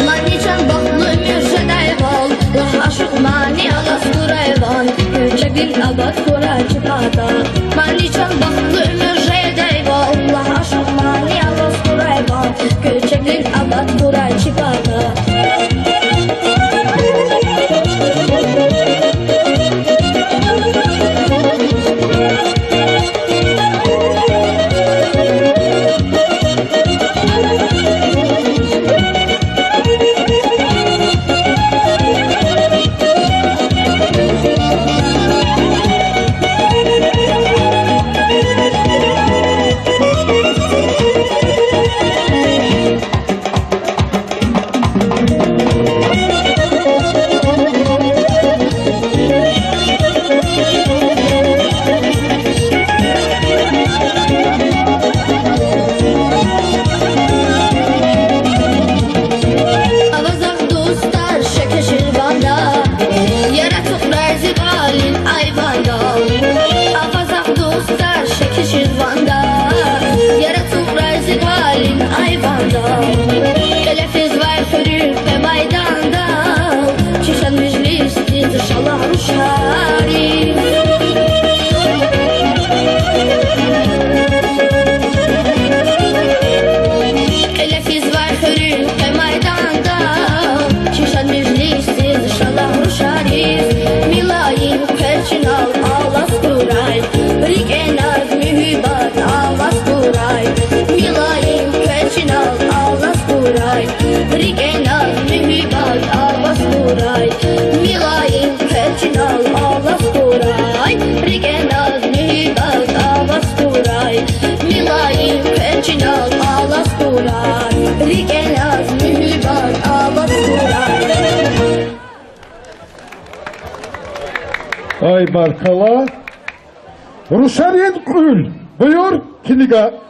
Мани чан бахтлу уьмуьр жедайвал, лагь ашукь мани алаз хьурай ван, куьчеклин абад хьурай чи пата. Мани чан бахтлу уьмуьр жедайвал, лагь ашукь мани алаз хьурай ван, куьчеклин абад хьурай чи пата. Авазахъ дустар шекешир ванда, яр ацукьрай зи кӀвалин айвандал. Авазахъ дустар шекешир ванда, яр ацукьрай зи кӀвалин айвандал. Кьиле физвай хуьруьн къе майдандал, чешен межлисдиз шалагъ рушариз. Кьиле физвай хуьруьн къе майдандал, чешен межлисдиз шалагъ рушариз. Милайим хъвер чинал алаз хьурай, рикӀе наз-муьгьуьббат алаз хьурай. Милайим хъвер чинал алаз хьурай, рикӀе наз-муьгьуьббат алаз хьурай. Милайим хъвер чинал алаз хьурай, рикӀе наз-муьгьуьббат алаз хьурай. Милайим хъвер чинал алаз хьурай, рикӀе наз-муьгьуьббат алаз хьурай. Ай, баркалла. Рушарин кьуьл. Буюр, Кинига.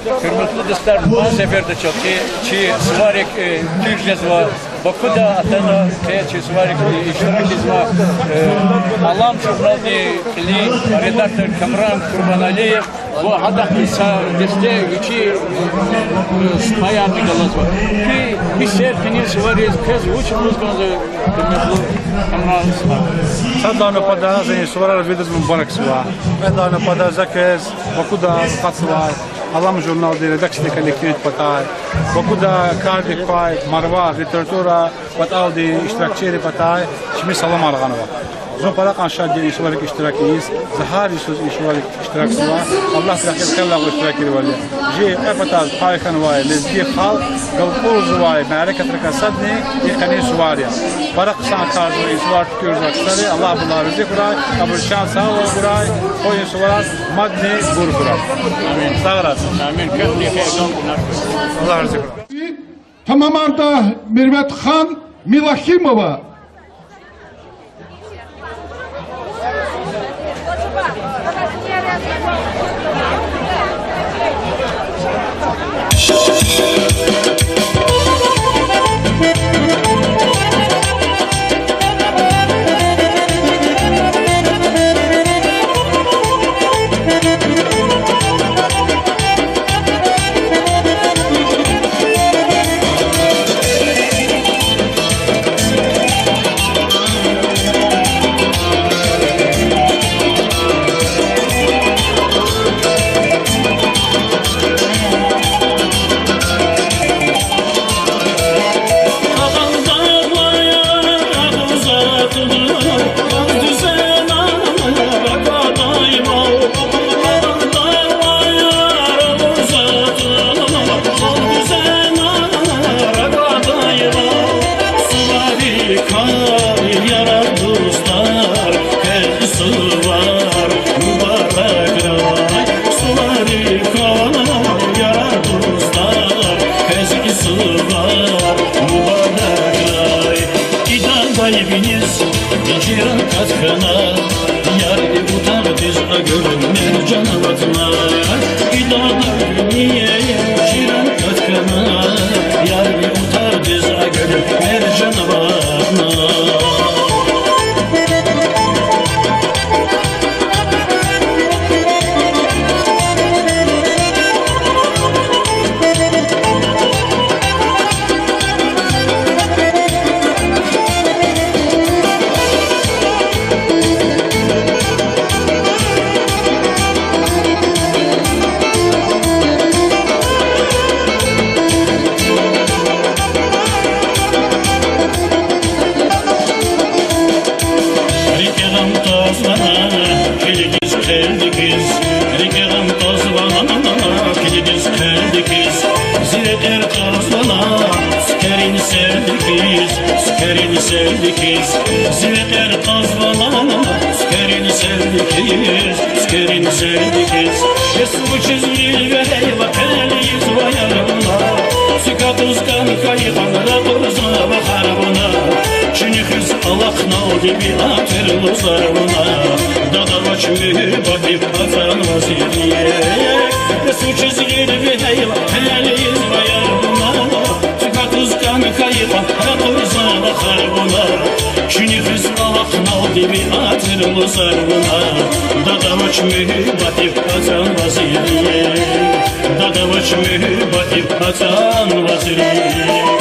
Гьуьрметлу дустар, мад сеферда чӀехи чи суварик, э, туьз жезва, Бакуда атана, къе чи суварик, э, иштиракзава, э, Алам журналдин кьилин редактор Камран Курбаналиев. Ва гьадахъни са десте вичи, э, сипаярни галазва. Куь гьиссер къенин сувариз, квез вуч лугьуз кӀанзава, гьуьрметлу Камран стха? Сад лагьай патара за и суварар виридаз мубаракзава. Кьвед лагьай патара за квез Бакуда акъатзавай Алам журналдин редакциядин коллективдин патай, Бакуда кардик квай Марва литература кӀватӀалдин иштиракчийрин патай чими саламар гъанва. Зун пара кьван шад я и суварик иштирак ийиз, за гьар йисуз и суварик иштиракзава. Аллагьди рехи хьайила иштиракзавайвал. Жи кьве патаз пай хьанвай лезги халкь галкӀурзавай мярекатрикай садни и къенин сувар я. Пара хъсан кар я и сувар туькӀуьрзавай ксари, Аллагь абурулай рази хьурай, абуру чан сагъвал гурай, къуй и суварар мадни гур хьурай. Амин. Сагърай. Амин. Аллагь рази хьурай. Тамамарда Мерветхан Милахимова. Идалай виниз чиран кат хьана, ярни утардиз а гуьлуьн Мержан аватна. Идалай виниз чиран кат хьана, ярни утардиз а гуьлуьн Мержан аватна. РикӀел ам тазвана килигиз, хъелдикиз, рикӀел ам тазвана килигиз, хъелдикиз, зи рекьер къазвана цуькверин селдикиз, цуькверин селдикиз, зи рекьер къазвана цуькверин селдикиз, цуькверин селдикиз. Бес вучиз гъил вегьейла, хъел ийизва яргъуна, цуьк атӀуз кӀан хьайитӀан, ракъурзава харгъуна, чуьнуьхиз алахъналди ви атир лугьузва вуна. Дад авач, муьгьуьббатив ацӀанва зи рикӀ. Бес вучиз гъил вегьейла, хъел ийизва яргъуна, цуьк атӀуз кӀан хьайитӀан, ракъурзава харгъуна, чуьнуьхиз алахъналди ви атир лугьузва вуна. Дад авач, муьгьуьббатив ацӀанва зи рикӀ. Дад авач, муьгьуьббатив ацӀанва зи рикӀ.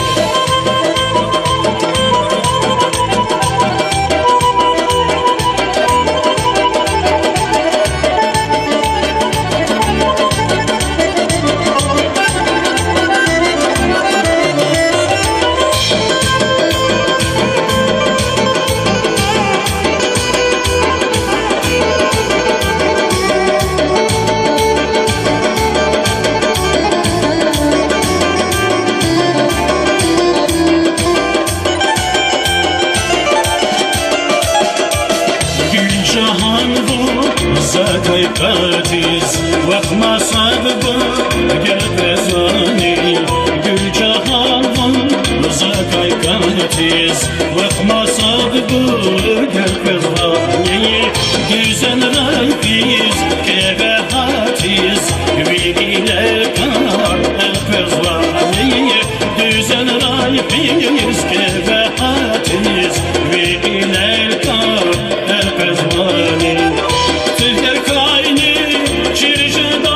Гуьлжагьан вун закай къатиз, вахъ масадбур гелкъвезвани. Гуьлжагьан вун закай къатиз, вахъ масадбур гелкъвезвани. Дуьзенрай физ кӀеве гьатиз, ви гъилер кар элкъвезвани. Дуьзенрай физ кӀеве гьатиз, ви гъилер кар элкъвезвани. Цуькверикайни чир жеда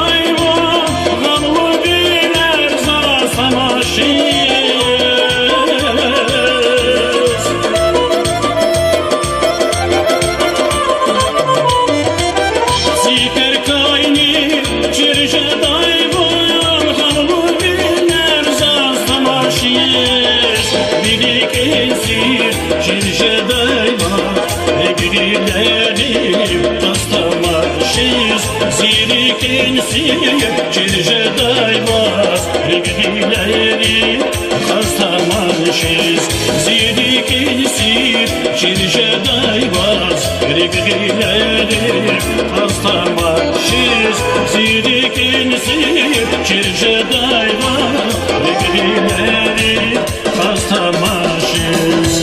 Зи рикӀин сир чир жедай ваз, рикӀ гъилери хаз тамашиз. Зи рикӀин сир чир жедай ваз, рикӀ гъилери хаз тамашиз. Зи рикӀин сир чир жедай ваз, рикӀ гъилери хаз тамашиз.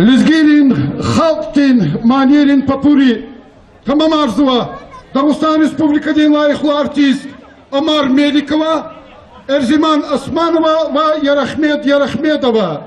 Лезгийрин халкьдин манийрин папури тамамарзава Дагъустан Республикадин лайихлу артист Омар Меликова, Эрзиман Османова ва Ярахмед Ярахмедова.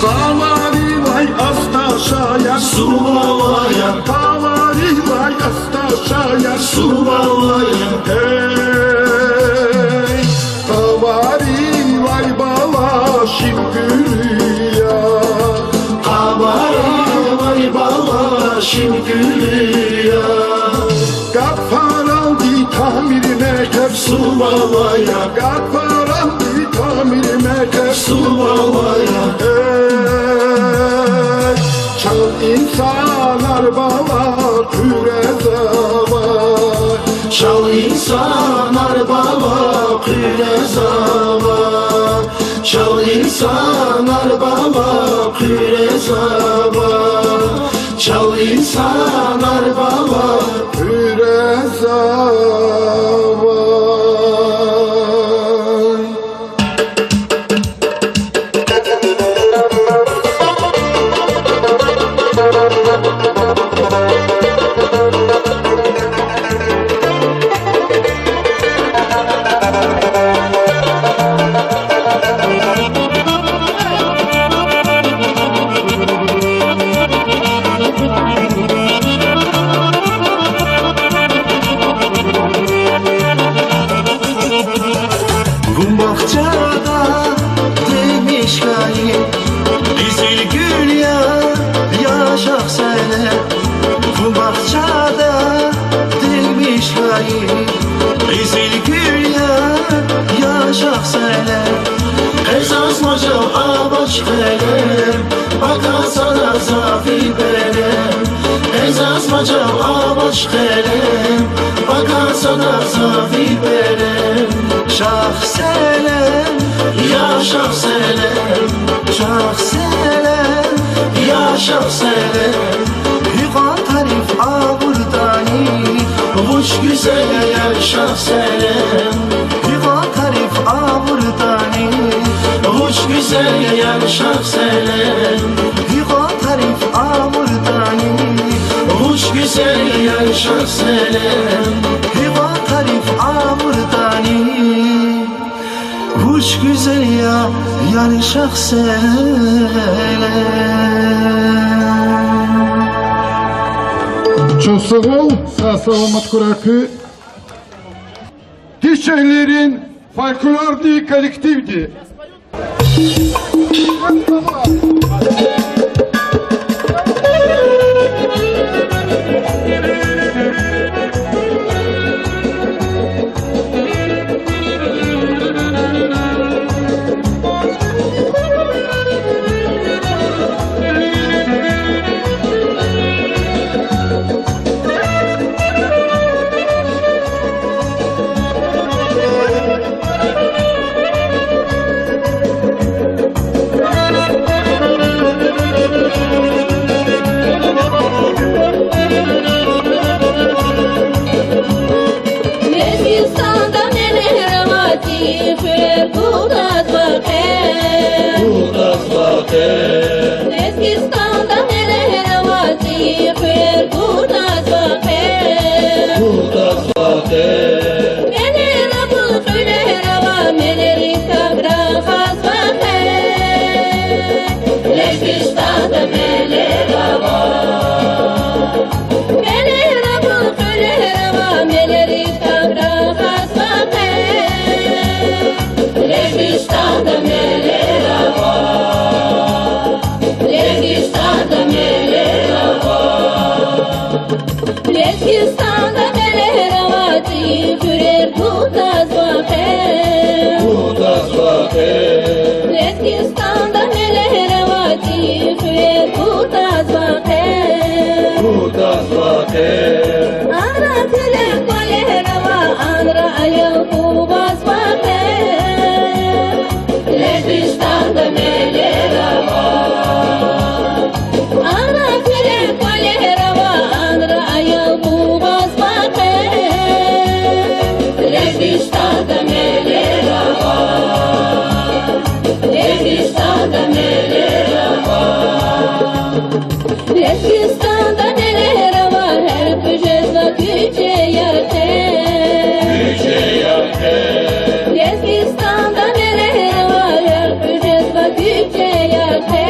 Къаваривай асташая, сувалая, къаваривай асташая, сувалая, гьей. Къаваривай бала ширин гуьлуьн я, къаваривай бала ширин гуьлуьн я. Гапаралди тамир мехъер, сувалая, гапаралди тамир мехъер, сувалая, гьей. Чал инсанар бала хъуьрезавай, чал инсанар бала хъуьрезавай, чал инсанар бала хъуьрезавай, чал инсанар бала хъуьрезавай. Вун бахчада дегмиш хьайи къизил гуьл я, я Шагьселем. Вун бахчада дегмиш хьайи къизил гуьл я, я Шагьселем. Къе заз мажал авач, къелем, пака сада за ви берем. Къе заз мажал авач, къелем, пака сада за ви берем. Шагьселем, Шагьселем, Шагьселем, я Шагьселем, гьикьван тариф авуртӀани, вуч гуьзел я, я Шагьселем, гьикьван тариф авуртӀани, вуч гуьзел я, я Шагьселем, гьикьван тариф авуртӀани, вуч гуьзел я, я Шагьселем, гьикьван тариф авуртӀани. Вуч гуьзел я, яни Шагьселем. Чун сагъул, сагъ-саламат хьурай куьн. Дишегьлийрин фольклорный коллективди. Лезгистанда мелер авайди, хуьрер кутазва къе. Кутазва къе. Лезгистанда мелер авайди, хуьрер кутазва къе. Кутазва къе. Мелер ава, хуьрер ава, мелерик кабра хазва къе. Лезгистанда мелер ава. Мелер ава, хуьрер ава, мелерик кабра хазва къе. Лезгистанда мелер ава. Лезгистанда мелер ава. Лезгистанда мелер авайди, хуьрер кутазва къе. Кутазва къе. Лезгистанда мелер авайди, хуьрер кутазва къе. Кутазва къе. Анра тилек кӀвалер ава, анра аял къугъвазва къе. Лезгистанда мелер ава. Анра тилек кӀвалер ава, анра аял къугъвазва къе. Лезгистанда мелер ава. Лезгистанда мелер ава. Лезгистанда мелер ава, гьер къуьжезва куьчеяр къе. Куьчеяр къе. Лезгистанда мелер ава, гьер къуьжезва куьчеяр къе.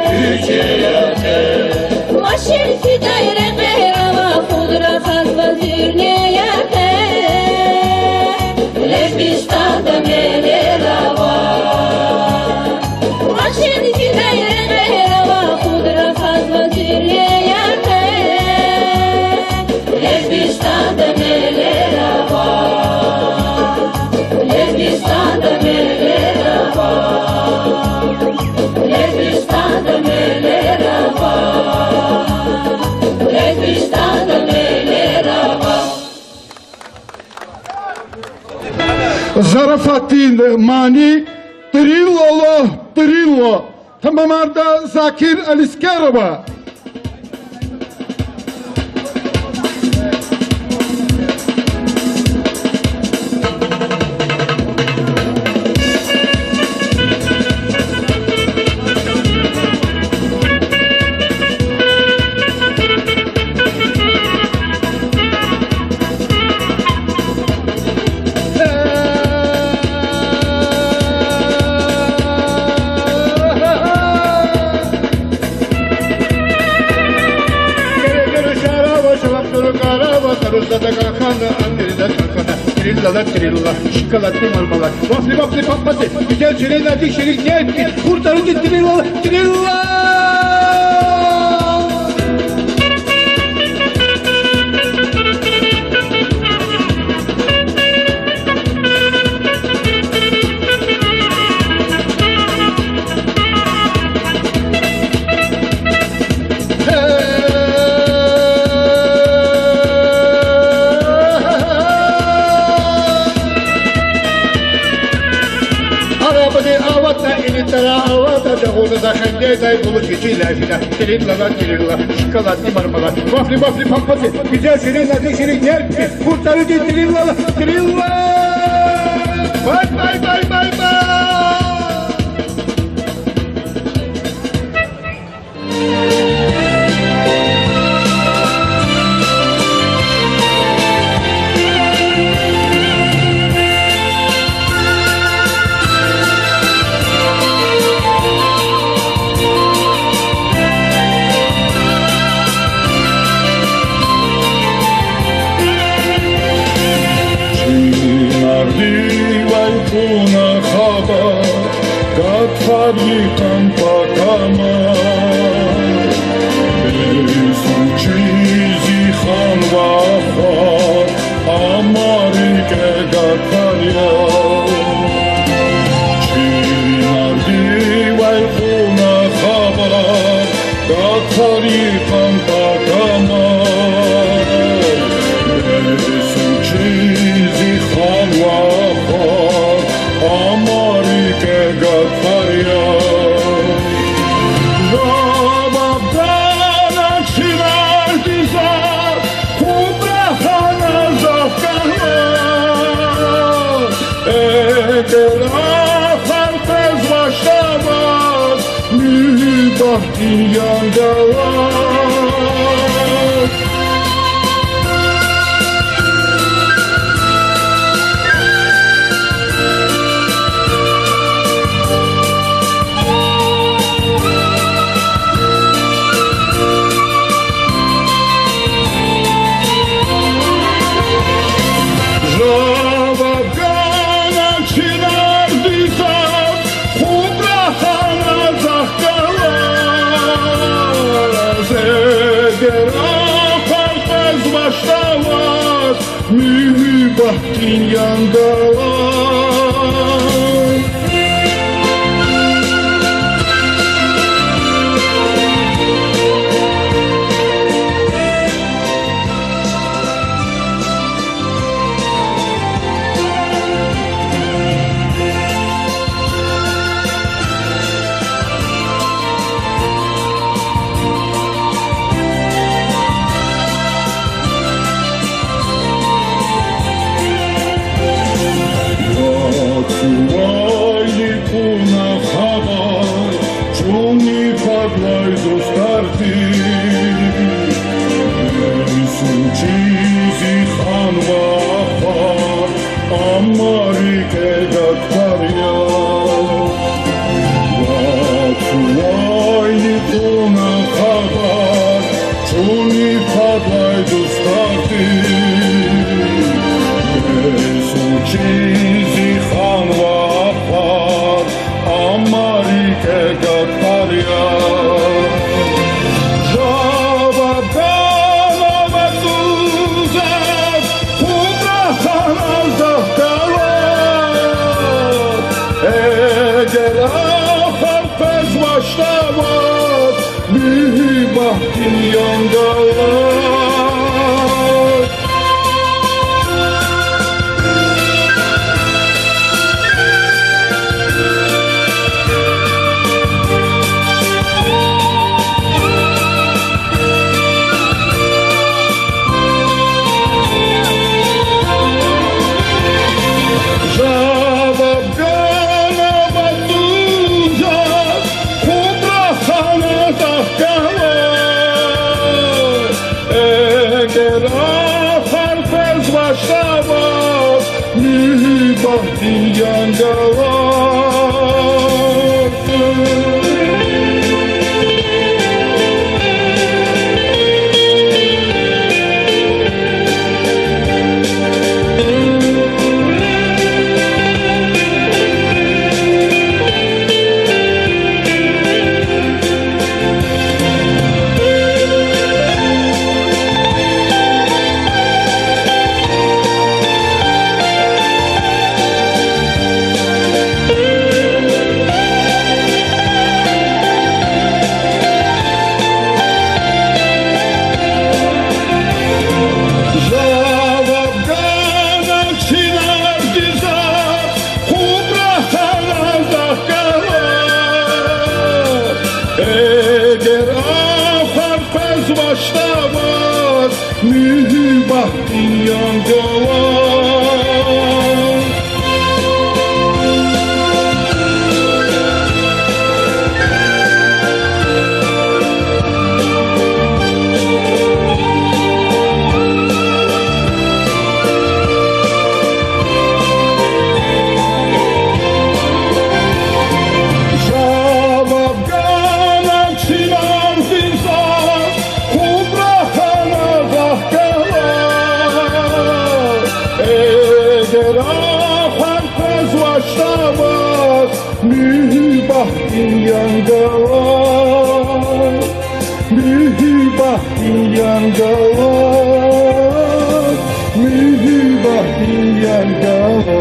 Куьчеяр къе. Машин фидай рекьер ава, худ рахазва зуьрнеяр къе. Лезгистанда мелер ава. Машин фидай рекьер ава, худ рахазва зуьрнеяр къе. Лезгистанда мелер ава. Лезгистанда мелер ава. Лезгистанда мелер ава. Лезгистанда мелер ава. Зарафатдин мани, Тирилла, тирилла. Тамамарда Закир Алискерова. Тирилла, тирилла, шоколадный мармелад. Вафли, вафли, папади, гуьзел чилелди, ширин нетӀди, хуртӀарди, тирилла, тирилла. Аватна илитрай, аватна жагъуна, за хендедай булу кичи лязина. Тирилла, тирилла, шоколадный мармелад. Вафли, вафли, папати, гуьзел ширин, назик ширин, герб, куртариди тирилла, тирилла. Бай, бай, бай, бай, бай. Чинардивай кьуна хабар, гатфар йикъан пакама. Бес вучиз хьанва хва, амма рикӀе гатфар я. Чинардивай кьуна хабар, гатфар йикъан пакама. Бес вучиз хьанва хва, амма рикӀе гатфар я. Жаваб гана чинарди заз, хупӀ рахана захъ галаз. Эгер ахвар къвезвачтаваз, муьгьуьббатдин янгала. Жаваб гана чинарди заз, хупӀ рахана захъ галаз. Эгер ахвар къвезвачтаваз, муьгьуьббатдин янгала. Вацувайди кьуна хабар, чуьнни фадлай дустарди. Бес вучиз хьанва хва, амма рикӀе гатфар я. Вацувайди кьуна хабар, чуьнни фадлай дустарди. Бес вучиз хьанва хва, амма рикӀе гатфар я. Жаваб гана вацу заз, хупӀ рахана захъ галаз. Эгер ахвар къвезвачтаваз, муьгьуьббатдин янгала. Жаваб гана вацу заз, хупӀ рахана захъ галаз. Муьгьуьббатдин янгала. Жаваб гана чилел заз, хъубра хьана вахъ гала. Эгер ахвар къвезвачтӀа ваз, муьгьуьббатдин янгала, муьгьуьббатдин янгала, муьгьуьббатдин янгала.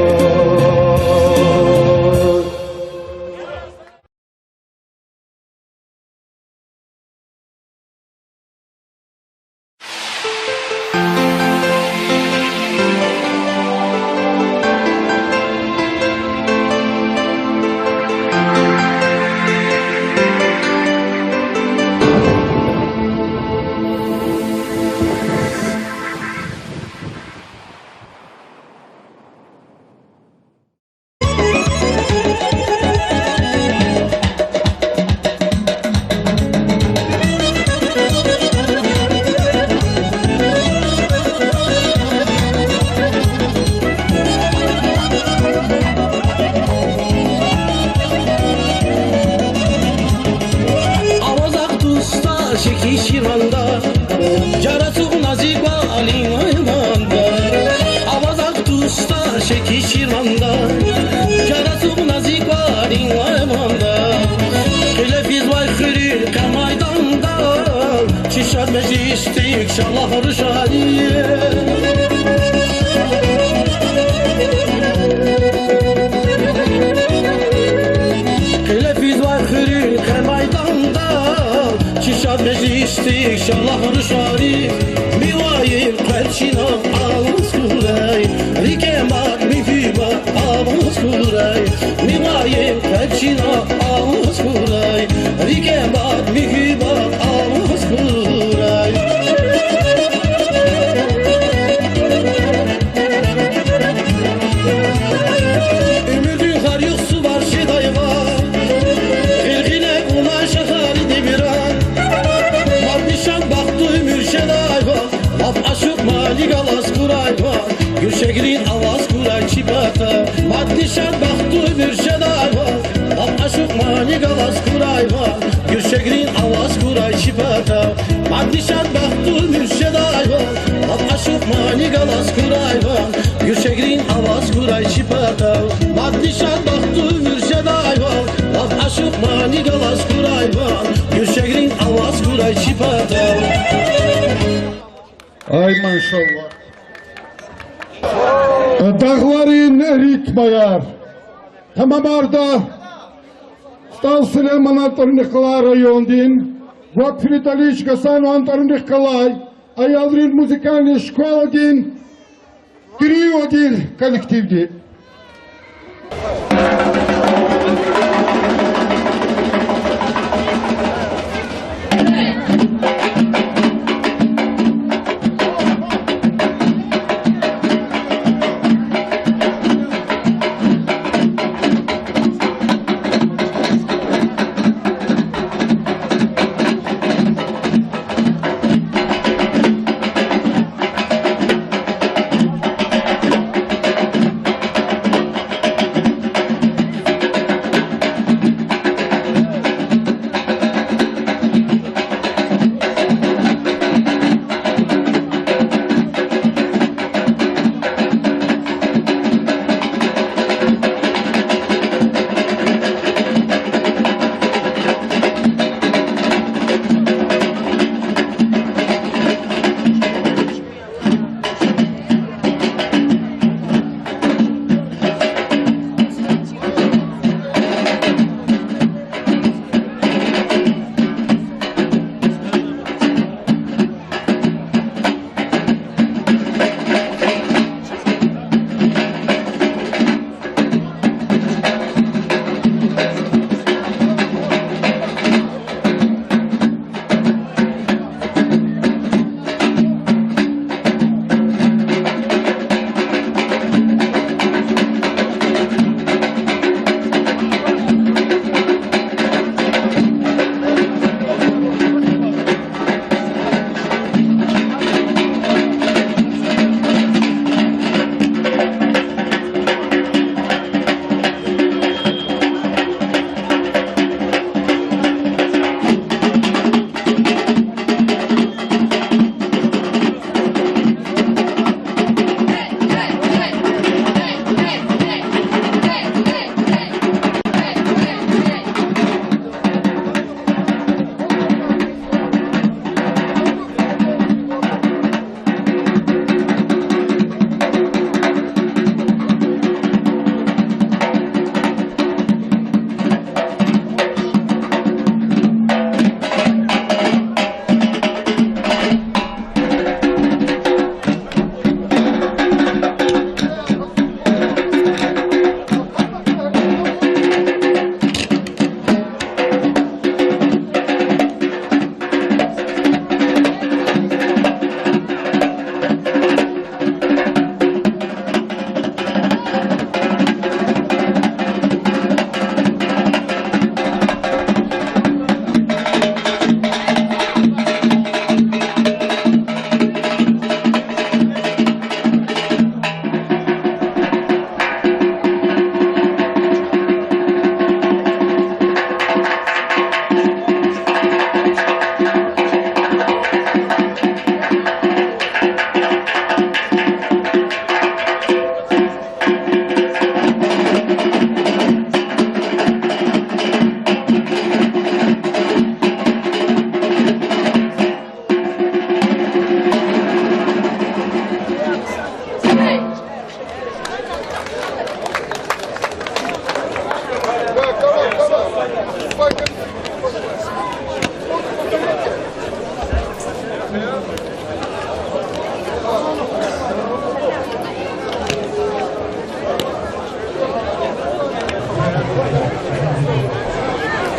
Аваз ахъ, дустар, шехьиз Ширванда, чара ацукьна зи кӀвалин майманда. Аваз ахъ, дустар, шехьиз Ширванда, чара ацукьна зи кӀвалин майманда. Кьиле физвай хуьруьн къе майдандал, чи шад межлисдик шалагь рушари. Кьиле физвай хуьруьн къе майдандал, чи шад межлисдик шалагь рушари. Мивайин къвез чна алаз хьурай, рикӀе мад муьгьуьббат алаз хьурай. Мивайин къвез чна алаз хьурай, рикӀе мад муьгьуьббат алаз хьурай. Уьмуьрдин гьар югъ сувар жедайвал, гъилгъиле кьунай шагьардин девирар. Мадни шад бахтлу уьмуьр жедайвал, лап ашукь манидал алаз хьурайвал, гуьрчегрин аваз хьурай чи патав. Мадни шад бахтлу уьмуьр жедайвал, лап ашукь манидал алаз хьурайвал, гуьрчегрин аваз хьурай чи патав. Мадни шад бахтлу уьмуьр жедайвал, лап ашукь манидал алаз хьурайвал, гуьрчегрин аваз хьурай чи патав. Мадни шад бахтлу уьмуьр жедайвал, лап ашукь манидал алаз хьурайвал, гуьрчегрин аваз хьурай чи патав. Ай, машаллагь. Дагъларин ритмаяр. Тамамарда СтӀал Сулейманан тӀварунихъ галай райондин ва Фиридалиевич Гьасанован тӀварунихъ галай аялрин музыкальный школадин триодин коллективди.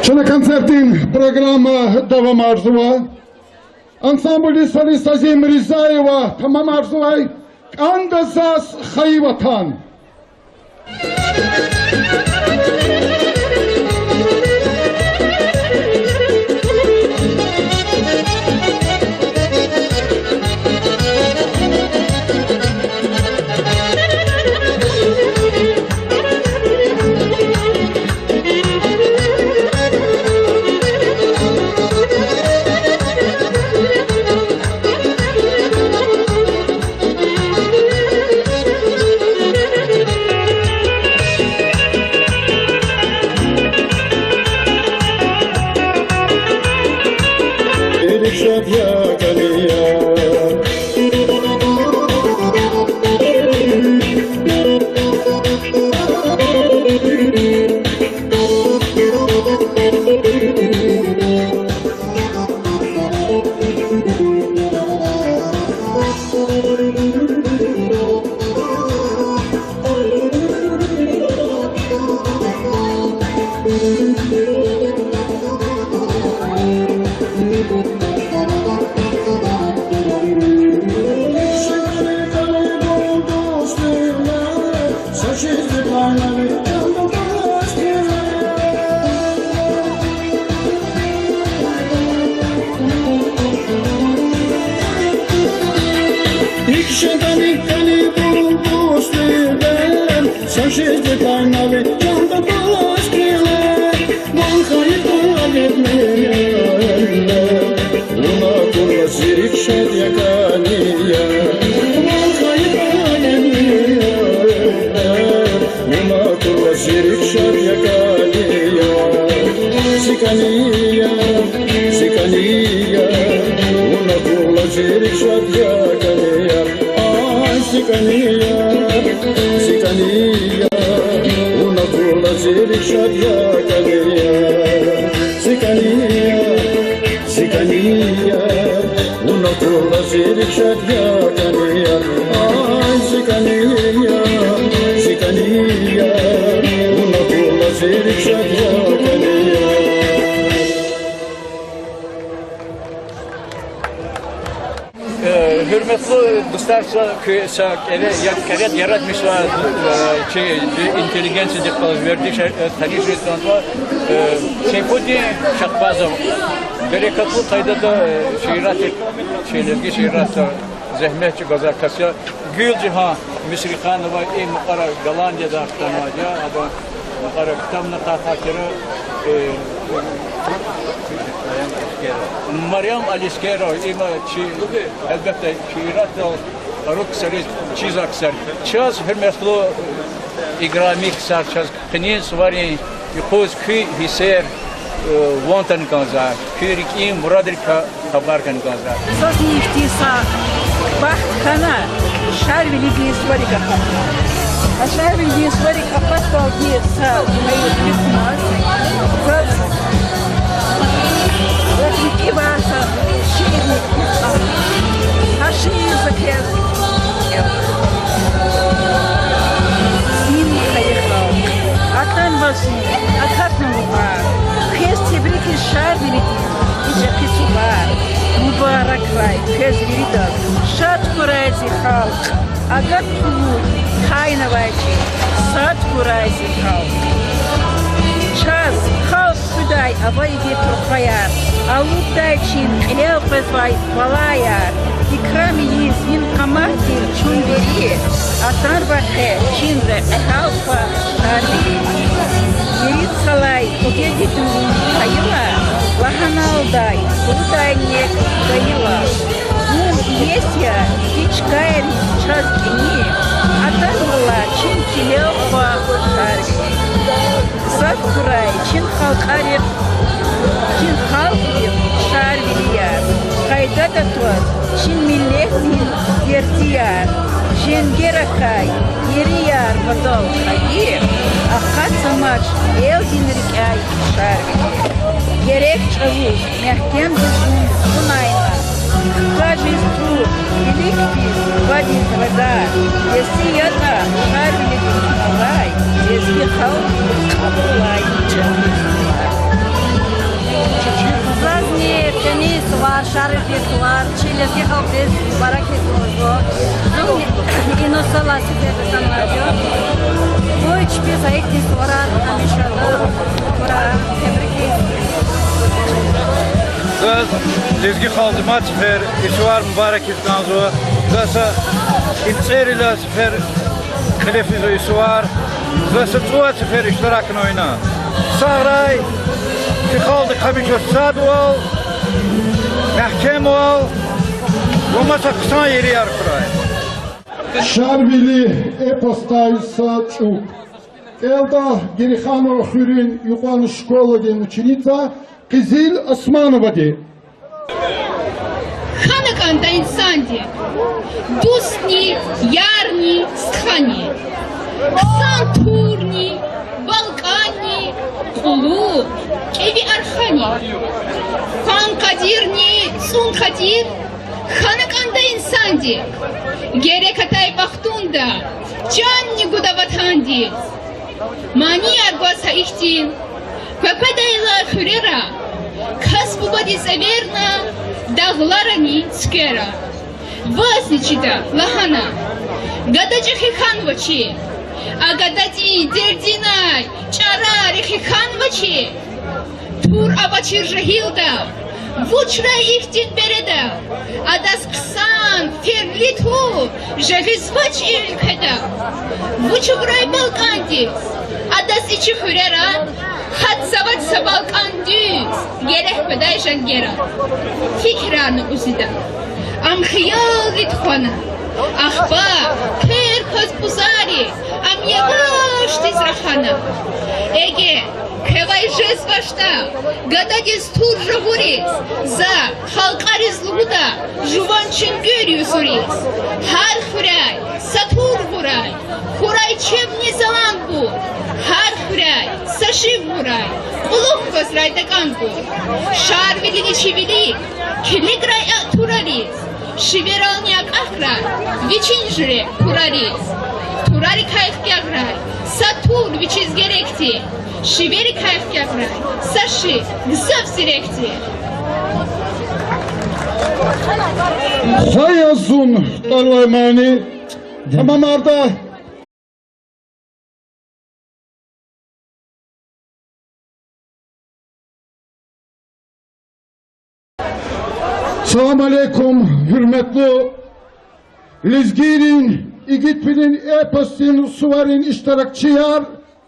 Чна концертдин программа давамарзава. Ансамблдин солист Азим Ризаева тамамарзавай КӀанда заз хайи ватан. Ирик шад я кӀани я. Вуна курла зи рикӀ шад я кӀани я, зи кӀани я, зи кӀани я. Вуна курла зи рикӀ шад я кӀани я, ай, зи кӀани я, зи кӀани я. Вуна курла зи рикӀ шад я кӀани я, зи кӀани я, зи кӀани я. Вуна курла зи рикӀ шад я кӀани я, ай, зи кӀани я, зи кӀани я. Вуна курла зи рикӀ шад я кӀани я. Э, гьуьрметлу дустар, са куь-, са кӀере-, я-, кӀеретӀ яратмишзавай, э, чи интеллигенциядихъ галаз вердиш, э, таниш жез кӀанзава, э, Сейфудин Шахбазов. Берекатлу къайдада, э, шииратдик, чи лезги шииратда зегьмет чӀугвазвай кас я. Гуьлжигьан Мисриханова, и макьара Голландияда хтанвайди я, ада макьара ктабни акъатна хьи, э, Марьям Алискерова, има чи, гьелбетда, шииратдал руг ксариз чизвай ксар. Чаз, гьуьрметлу играми ксар, чаз къенин суварин юкъуз куь гьиссер, э, ван тан кӀанзава, куь рикӀин мурадрикай хабар ган кӀанзава. Заз ихьтин са бахт хьана, Шарвилидин суварик акъатна. А Шарвилидин суварик акъатдалди са жуьре куьмек, заз, заз рикӀивай са шиирни гьа шиир за квез. Зин хайи халкь, атанва зун, акатна мукьвал, квез тебрикиз Шарвилидин и чӀехи сувар. Мубаракрай квез виридаз, шад хьурай зи халкь, агат хъувуз тайинавай чи, сад хьурай зи халкь. Чаз халкь хуьдай авайди турхаяр, алуддай чин кьилел къвезвай балаяр, икрам ийиз вин къаматдин чун вири, атанва къе чин рекье гьал ква Шарвили. Вирида салай дидедидин хайила, лагьаналдай, кьудай нек гайила. Вун иеси я, и чкайриз чаз кӀани, атанвал чин чилел ква Шарвили. Сад хьурай чин халкьарихъ, чин халкьдихъ Шарвилияр, къайдада тваз чин миллетдин вердияр, женгеракай ерияр ватал хайи, акъатзамач элдин рикӀяй Шарвили. Герек чӀавуз мягькем зун кьунайла, хкажиз тур, иликдиз вадиз радар, еси ятӀа, Шарвилидиз алай, лезги халкьдиз кьабулай чӀавуз. Зазни къени сувар, Шарвилидин сувар, чи лезги халкьдиз мубарак ийиз лугьузва. Зун и нусхалай сифте ганвайди я. Къуй чпиз гьа ихьтин суварар гьамиша хьурай, тебрик ийиз. Заз лезги халкьдиз мад сефер и сувар мубарак ийиз кӀанзава. Заз са и цӀерилай сефер кьиле физва и сувар. Заз са цӀувад сефер иштиракнава ина. Сагърай, чи халкьдихъ гьамиша садвал, мягькемвал ва маса хъсан иерар хьурай. Шарвили эпосдай са чӀук. КӀелда Гереханован хуьруьн юкьван школадин ученица Къизил Османовади. Хьана кӀанда инсанди дустни, ярни, стхани, хъсан турни, балкӀанни, кьулухъ, кӀеви архани. Фан къадирни, цӀун къадир хьана кӀанда инсанди. Герек атай вахтунда чанни гуда ватандиз. Манияр гваз гьа ихьтин квекведайла хуьрера, кас бубадиз эверна дагъларани цуьквера. Вазни чида, лагьана: гада чӀехи хьанва чи, а гададин дердинай чӀарар эхи хьанва чи. Тур авачир жегьилдал вучрай ихьтин береда, адаз хъсан ферли тур жагъизвач и уьлкведа. Вуч авурай балкӀандиз адаз и чи хуьрера, гьатзавач са балкӀан дуьз, герек къведай жангера. Фикирарна уьзида, ам хиялри тухвана. Ахпа хъвер кваз пӀузари, ам явашдиз рахана. Эге квевай жезвачтӀа гададиз тур жагъуриз, за халкьариз лугьуда: жуван чуьнгуьр юзуриз. Гьар хуьряй са тур гъурай, хьурай чебни заланбур. Гьар хуьряй са шив гъурай, кьулухъ квазрай такӀанбур. Шарвилини чи вилик килиграй а турариз, шиверални акӀахрай вичин жуьре турариз. Турарикай хкягърай са тур вичиз герекди, шиверикай хкягърай са шив гзаф зирекди. Хва я зун тӀвар алай мани, тамамарда. Салам алейкум, гьуьрметлу лезгийрин игитвилин эпосдин суварин иштиракчияр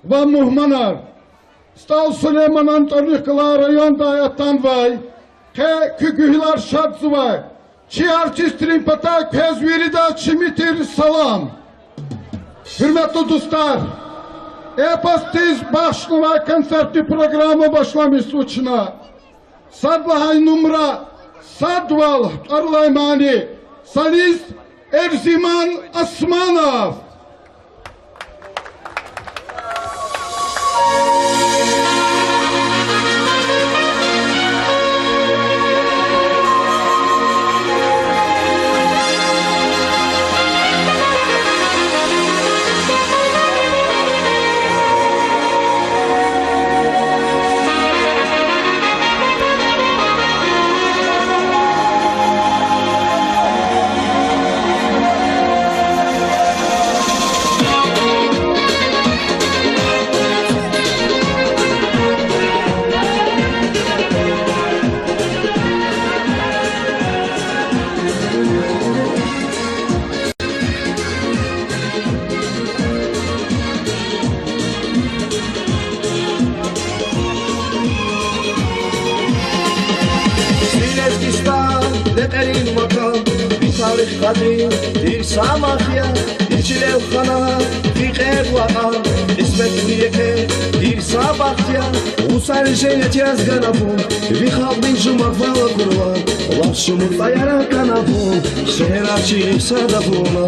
ва мугьманар! СтӀал Сулейманан тӀварунихъ галай райондай атанвай, къе куь гуьгьуьлар шадзавай чи артистрин патай квез виридаз чими тир салам. Гьуьрметлу дустар, эпосдиз бахшнавай концертни программа башламишзава чна. Сад лагьай нумра, садвал, тӀвар алай мани, солист Эрзиман Османов. Зи Лезгистан, лекьерин макан, ви тарих къадим, тир са мах я, и чилел хана, ви кьер лагьан, кьисметдин еке, тир са бахт я. Гъуцариз женнет яз гана вун, ви халкьдин жумагъвал акурла, ваз шумуд цӀаяра кана вун, шегьерар чирик сад авуна.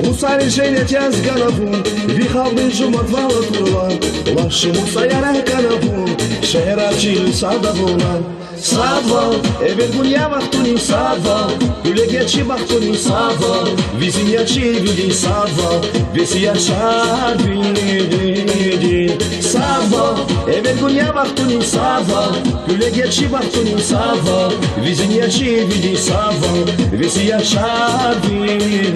Гъуцариз женнет яз гана вун, ви халкьдин жумагъвал акурла, ваз шумуд цӀаяра кана вун, Эрачил садавуна. Садвал, эвер гун я вахтунин садвал, гуьлегечи бахтунин садвал, визин я чи вилин садвал, веси я чарвилин. Садвал, эвер гун я вахтунин садвал, гуьлегечи бахтунин садвал, визин я чи вилин садвал, веси я чарвилин.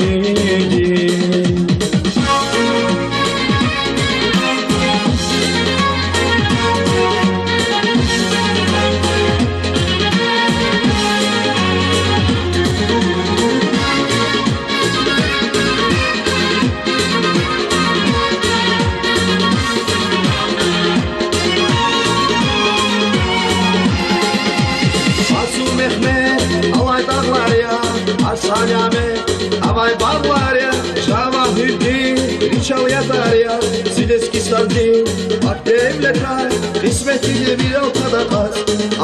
Асул Мегьмед, алай дагълар я, Арсаняме, авай багълар я, Жавагьирдин, Ричал я даря, Силезкистандин, пак девлетар, кьисметдиз вирал тада кьаз,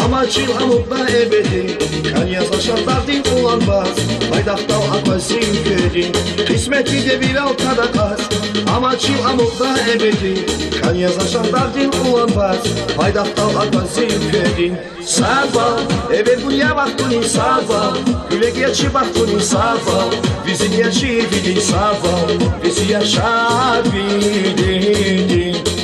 амачир амукьда эбеди, кӀан яз Ашагьдагъдин Къуланбаз, пайдахдал акваз зи уьлкведин, кьисметдиз вирал тада кьаз, амачир амукьда эбеди, кӀан яз Ашагьдагъдин Къуланбаз, пайдахдал акваз зи уьлкведин. Садвал, эвер гун я вахтунин садвал, гуьлегечи бахтунин садвал, визин я чи вилин садвал, веси я чарвилин.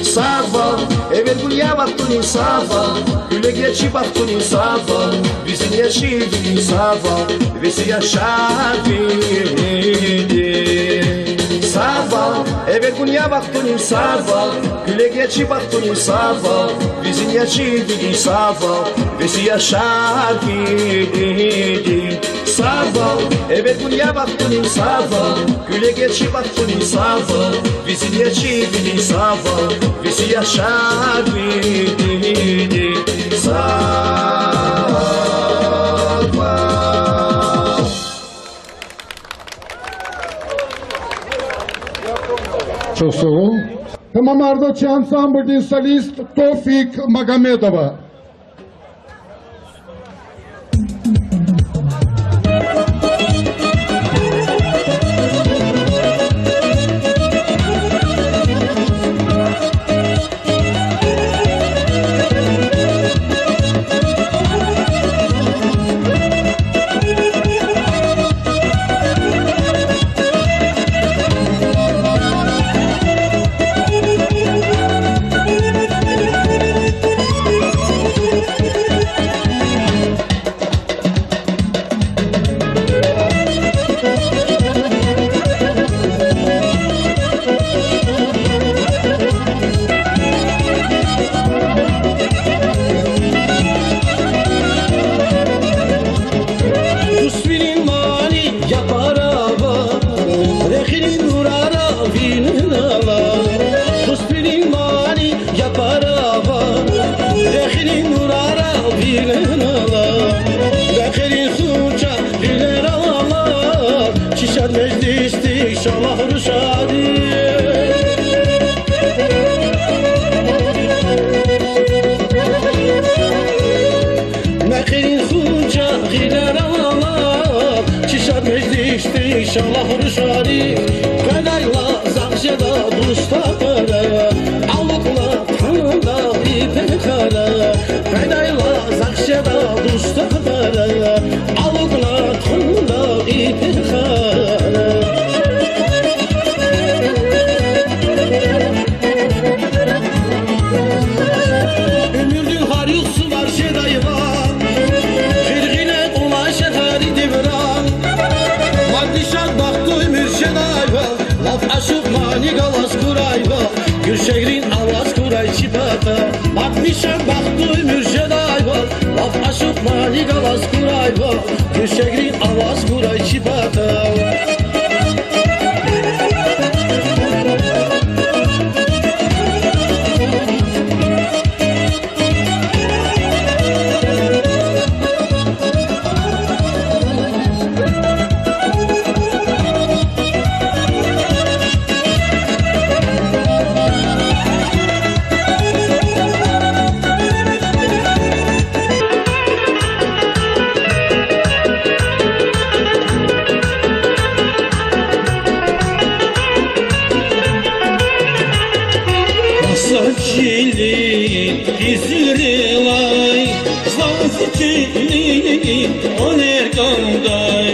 Садвал, эвер гун я вахтунин садвал, гуьлегечи бахтунин садвал, визин я чи вилин садвал, веси я чарвилин. Садвал, эвер гун я вахтунин садвал, гуьлегечи бахтунин садвал, визин я чи вилин садвал, веси я чарвилин. Садвал, эвер гун я вахтунин садвал, гуьлегечи бахтунин садвал, визин я чи вилин садвал, веси я чарвилин. Садвал. Чухсагъул. Тамамарда чи ансамблдин солист Тофик Магомедова. Дуствилин мани япара ва, рехилин нурара вилин ала. Дуствилин мани япара ва, рехилин нурара вилин ала. Рекьерин хунча гъилер алама, чи шад межлисдик шалагь рушари. Мекьерин хунча гъилер алама, чи шад межлисдик шалагь рушари. Къведайла захъ жеда дустар пара, алукӀна хъанда ипекара. Къведайла захъ жеда дустар пара, алукӀна хъанда ипекара. Уьмуьрдин гьар югъ сувар жедайвал, гъиргъине кьуна шегьердин девран. Мадни шад бахтуй уьмуьр жедайвал, лап ашукь мани галаз хьурайвал, гуьрчегрин аваз хьурай чи патав. Мадни шад бахтуй уьмуьр жедайвал, лап ашукь мани галаз хьурайвал, гуьрчегрин аваз хьурай чи патав. Рилай, заз чилин ванер кӀандай,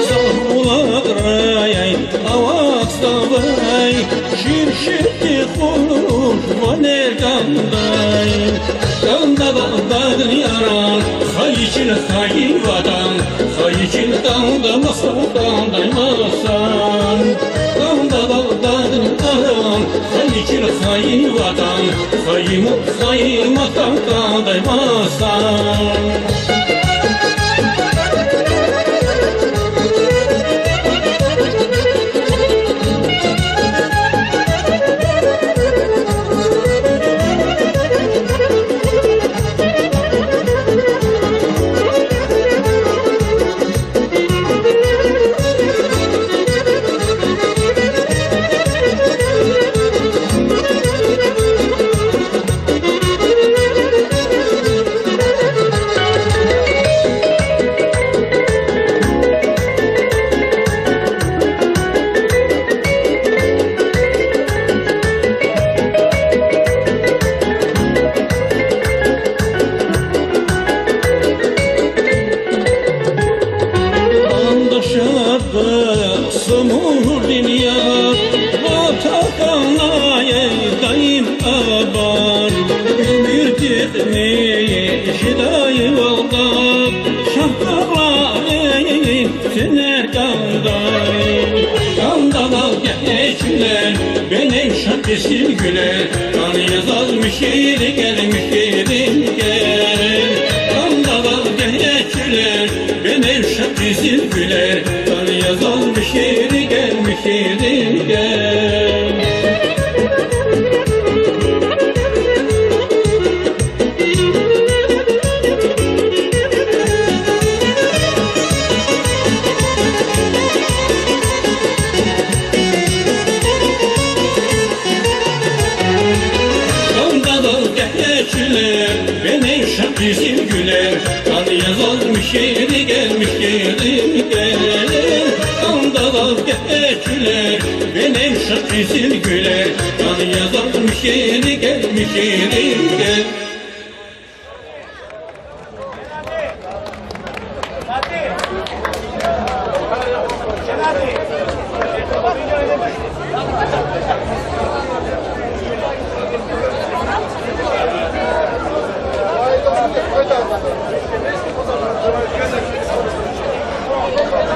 заз булахрай авахьзавай, ширширди хуш ванер кӀандай. КӀанда дагъдин аран, хайи чил, хайи ватан, хайи чил, кӀанда масан, кӀандай масан. КӀанда дагъдин аран, хайи чил, хайи ватан, хайи му-, хайи масан, кӀандай масан. Андашарда Самур дуьнья, ва тахьанай даим абад, уьмуьрдихъни жедай валда, шагьдагъларин ценер кӀандай. КӀандадал гегье чуьллер, беневша къизил гуьллер, кӀан я заз михьи рикӀер, михьи рикӀер. КӀандадал гегье чуьллер, беневша къизил гуьллер, кӀан я заз михьи рикӀер, михьи рикӀер. КӀандадал гегье чуьллер, беневша къизил гуьллер, кӀан я заз михьи рикӀер, михьи рикӀер. КӀандадал гегье чуьллер, беневша къизил гуьллер, кӀан я заз михьи рикӀер, михьи рикӀер.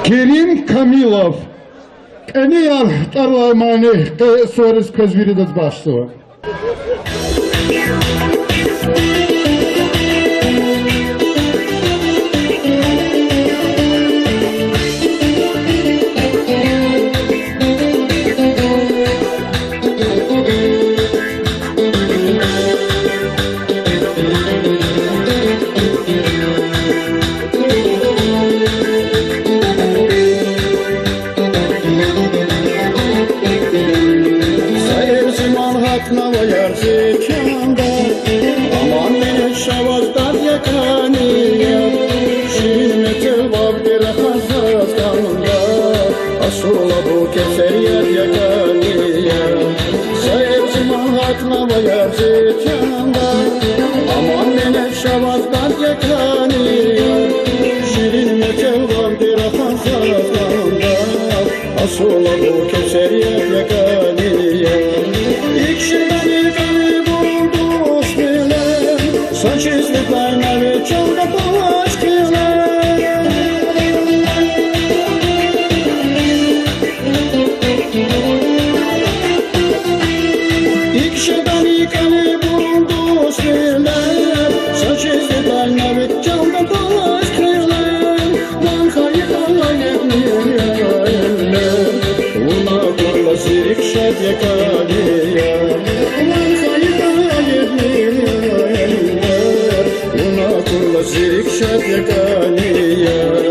Керим Камилов. КӀанияр тӀвар алай мани къе сувариз квез виридаз бахшзава. Са эрзиман гьатнавай арзи чанда, аман минет ша ваз, дад я кӀанияр, ширин мецел вавди рахаз заз кӀанда, асул абур кесер яд я кӀанияр. Са эрзиман гьатнавай арзи чанда, аман минет ша ваз, дад я кӀанияр, ширин мецел вавди рахаз заз кӀанда, асул абур кесер яд я кӀанияр. ИкӀ ширдани кӀанибур дуст вилер, са чизвидай на ви чалда палаш хилер. ИкӀ ширдани кӀанибур дуст вилер, са чизвидай на ви чалда палаш хилер. Ван хайи халаевни я эллер, вун акурла зи рикӀ шад я кӀанияр. Ван хайи халаевни я эллер, вун акурла зи рикӀ шад я кӀанияр.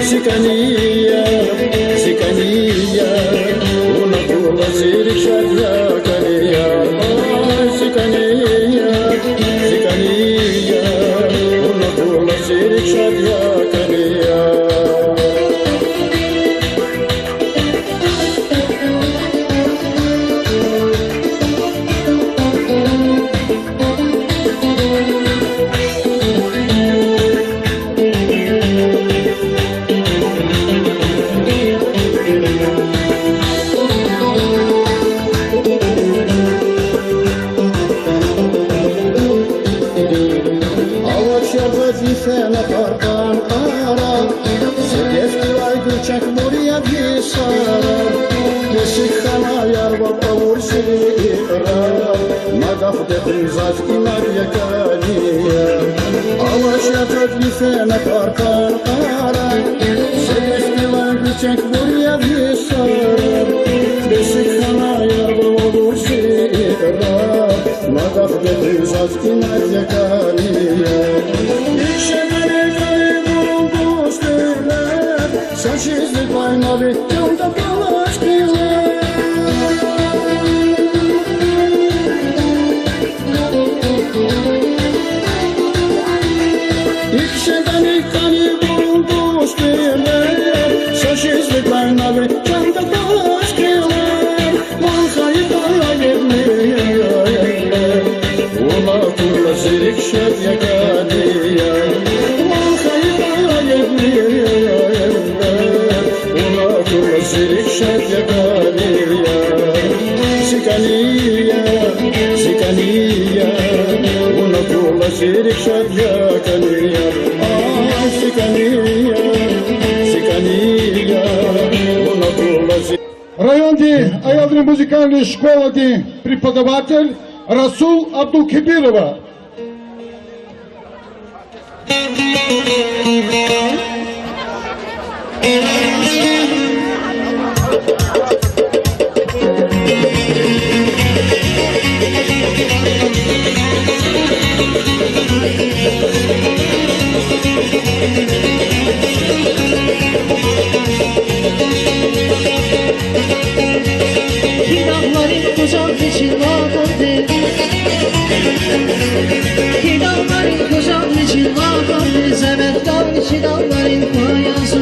Зи кӀанияр, зи кӀанияр, вун акурла зи рикӀ шад я кӀанияр. Ай, зи кӀанияр, зи кӀанияр, вун акурла зи рикӀ шад я кӀанияр. Авач яргъаз йифена къаркъан кьара, сергес гилай гуьрчегбур я йисара, бесик хьана ярвал авур шиирар, нагагьди заз инад я кӀани я. Авач яргъаз йифена къаркъан кьара, сергес гилай гуьрчегбур я йисара, бесик хьана ярвал авур шиирар, нагагьди заз инад я кӀани я. ИкӀ жедани кӀани бурун дустуьнлер, са чизни пайнавай чанда палаш хъилер. ИкӀ жедани кӀани бурун дустуьнлер, са чизни пайнавай чанда палаш хъилер. Ван хайи тайибни, вуна кула зи рикӀ шад я кӀани я. Ван хайи тайибни, вуна кула зи рикӀ шад я кӀани я. Зи кӀани я, зи кӀани я, вуна кула зи рикӀ шад я кӀани я. А, зи кӀани я, зи кӀани я, вуна кула зи Райондин аялрин музыкальный школадин преподаватель Расул Абдулкебирова. Гьи дагъларин къужахъ вичин ватанди, гьи дагъларин къужахъ вичин ватанди, зегьметдал чи дагъларин паясу.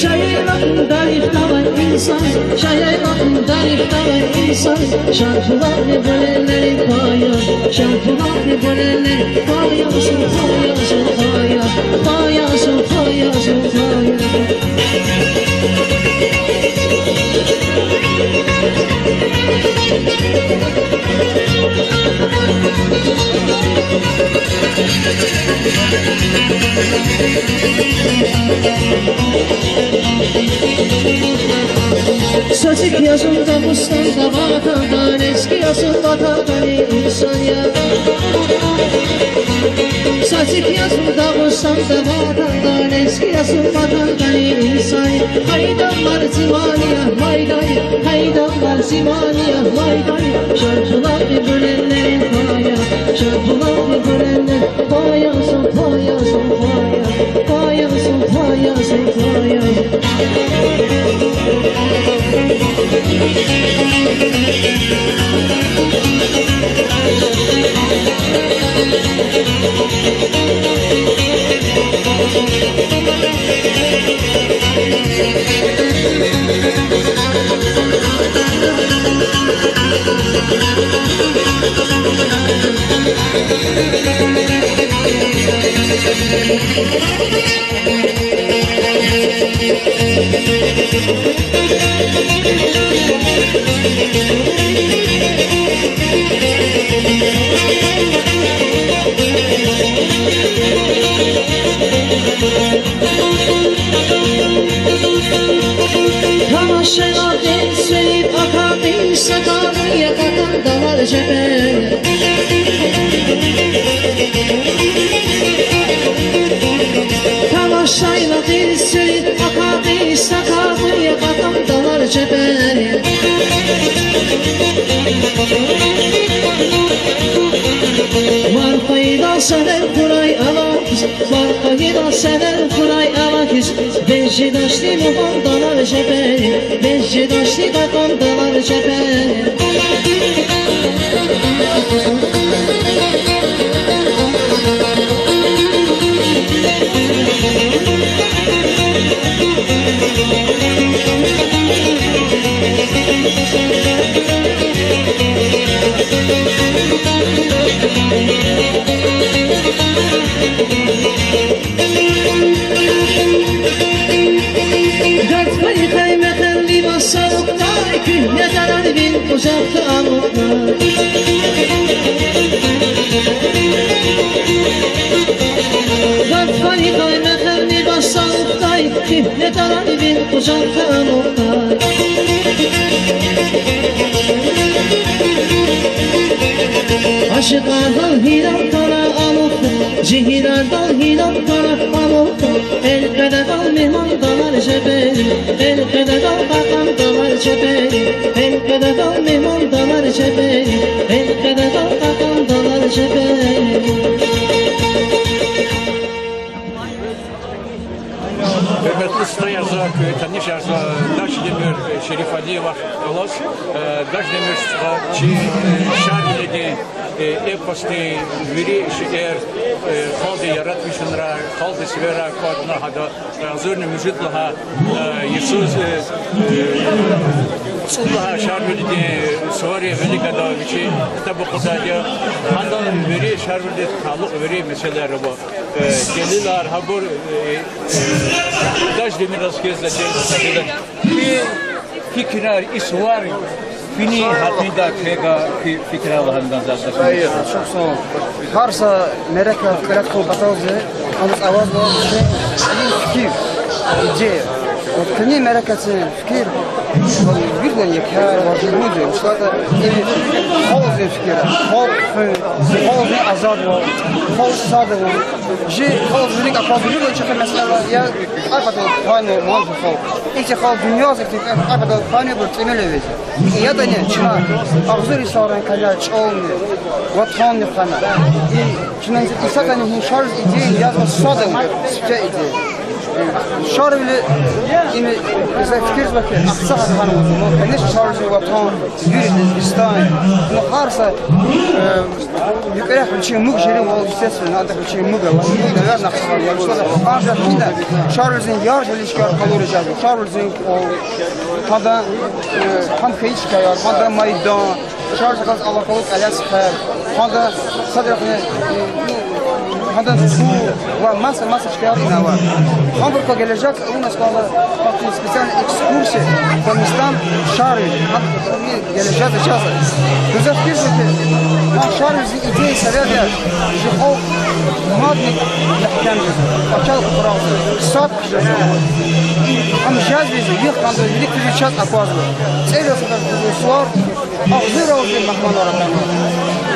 Шаир лап дарихтавай инсан, шаир лап дарихтавай инсан, Шагьбулатни Булелерин пая, Шагьбулатни Булелерин паясу, паясу, пая, паясу, паясу, пая. Сацик я зун Дагъустанда ватанда, лезги я зун ватандани инсан я. Сацик я зун Дагъустанда ватанда, лезги я зун ватандани инсан я. Гьай дагълар, зи мани я майдан я, гьай дагълар, зи мани я майдан я. Шагьбулатни Булелерин пая, Шагьбулатни Булелерин паясу, паясу, пая, паясу, паясу, пая. Тамашайла тесвери акъатиз сакъатуя кьатӀандалар жепер. Тамашайла тесвери акъатиз сакъатуя кьатӀандалар жепер. Варфайда садер хурай ава хьиз, варфайда садер хурай ава хьиз, бес жедачни мугьмандалар жепер, бес жедачни кьатӀандалар жепер. Къужахда амукьна. Ватани къаймехъерни басалукьдай, куьгьне тарай ви къужахда амукьна. Ашикьардал гьиран хьана амукьна, жигьирардал гьиран хьана амукьна, элкъведайвал мегьмандалар жедай, элкъведайвал кьакьандалар жедай, элкъведайвал мегьмандалар жедай, элкъведайвал кьакьандалар жедай. Гьуьрметлу стхаяр, за куь таниш я, за Даждемир Шерифалиеваз галаз, э, Даждемир стха чи, э, Шарвилидин, э, эпосдин вири шейэр, э, халкьди яратмишунра, халкьди сивера кӀватӀна гьада, э, агъзурни муьжуьд лагьай, э, йисуз, э, э, цӀуд лагьай Шарвилидин суварин вилик гада вичи ктаб акъудайди я. Гьада вири Шарвилидиз талукь вири месэлаяр ава. Э, делилар гьабур, э, Даждемираз хьиз зачир. И фикирар, и сувар фини гьатнидакай квевай фикирар лагьандан заз. Гьар са мярекат кьиле тухун паталди, гьам авазва чи фикир, идея. Вот куьне мярекатдин фикир, виридалай еке важиблуди, вучиз лагьайтӀа им халкьдин фикир я, халкь хуьн, халкьдин азадвал, халкь садвал. Жи халкьдин вилик аквазва виридан чӀехи месэлаяр, я кьве патал пайнава ман халкь. Ихьтин халкь дуьньядиз ихьтин кьве патал пайнавайбур тӀимил я вири. И ятӀани чна агъзур йисарин кьиле чӀални, ватанни хьана. И чна исятдани гьи Шарвилидин идеяни язва сад авур, сифте идея. Шарвили, им, за фикирзава хьи, Ахцегьрад хьанваз, ну, конечно, Шарвилидин ватан, вири Лезгистан, ну, гьар са, э, вилик вичин муг жезвайвал, естественно, ада вичин муг ава, ну, наверное, Ахцегьрад я, анжах гьина Шарвилидин яржи лишкар къалуриз жезва, Шарвилидин, о, гьада, э, гьам хьайи чкаяр, гьада майдан, Шарвилидихъ алакъалу кӀвале сефер, гьада садрани, э, ну, гьадан су ва маса-маса чкаяр ина ава. Гьабурукай гележегда у нас была специальная экскурсия по местам Шарвили. Гьам, э, гележегда чаз. Гзаф фикирзава хьи, гьа Шарвилидин идея себеб я, жи халкь мадни мягькем жезва, пачал курал, сад жезва. Гьам жезва, вири кӀанда, вилик физвай чаз аквазва. ЦӀерид сувар, агъзурралди мугьманар атанва.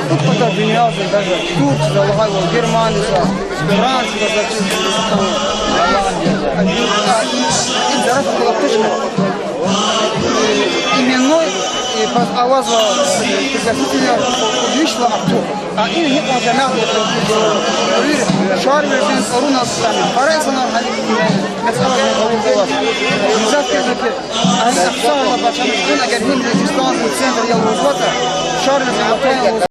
Пуд пата дуьньядин, даже Турциядиз лагьайвал, Германиядиз, Франциядиз, Голландиядиз. Им зарафатдал артуш хьана. Именной, э, пас авазва, э, пригласительный вишни артух. А им гьикьван жамият я, Шарвилидин тӀварунал сифтени. Пара инсанар гьа и месэлайриз кьабулзава. Гзаф квез ки, гьа и Ахцегьрад башламишун, эгер гьи Лезгистандин центр я лугьузватӀа, Шарвилидин ватан я лугьуз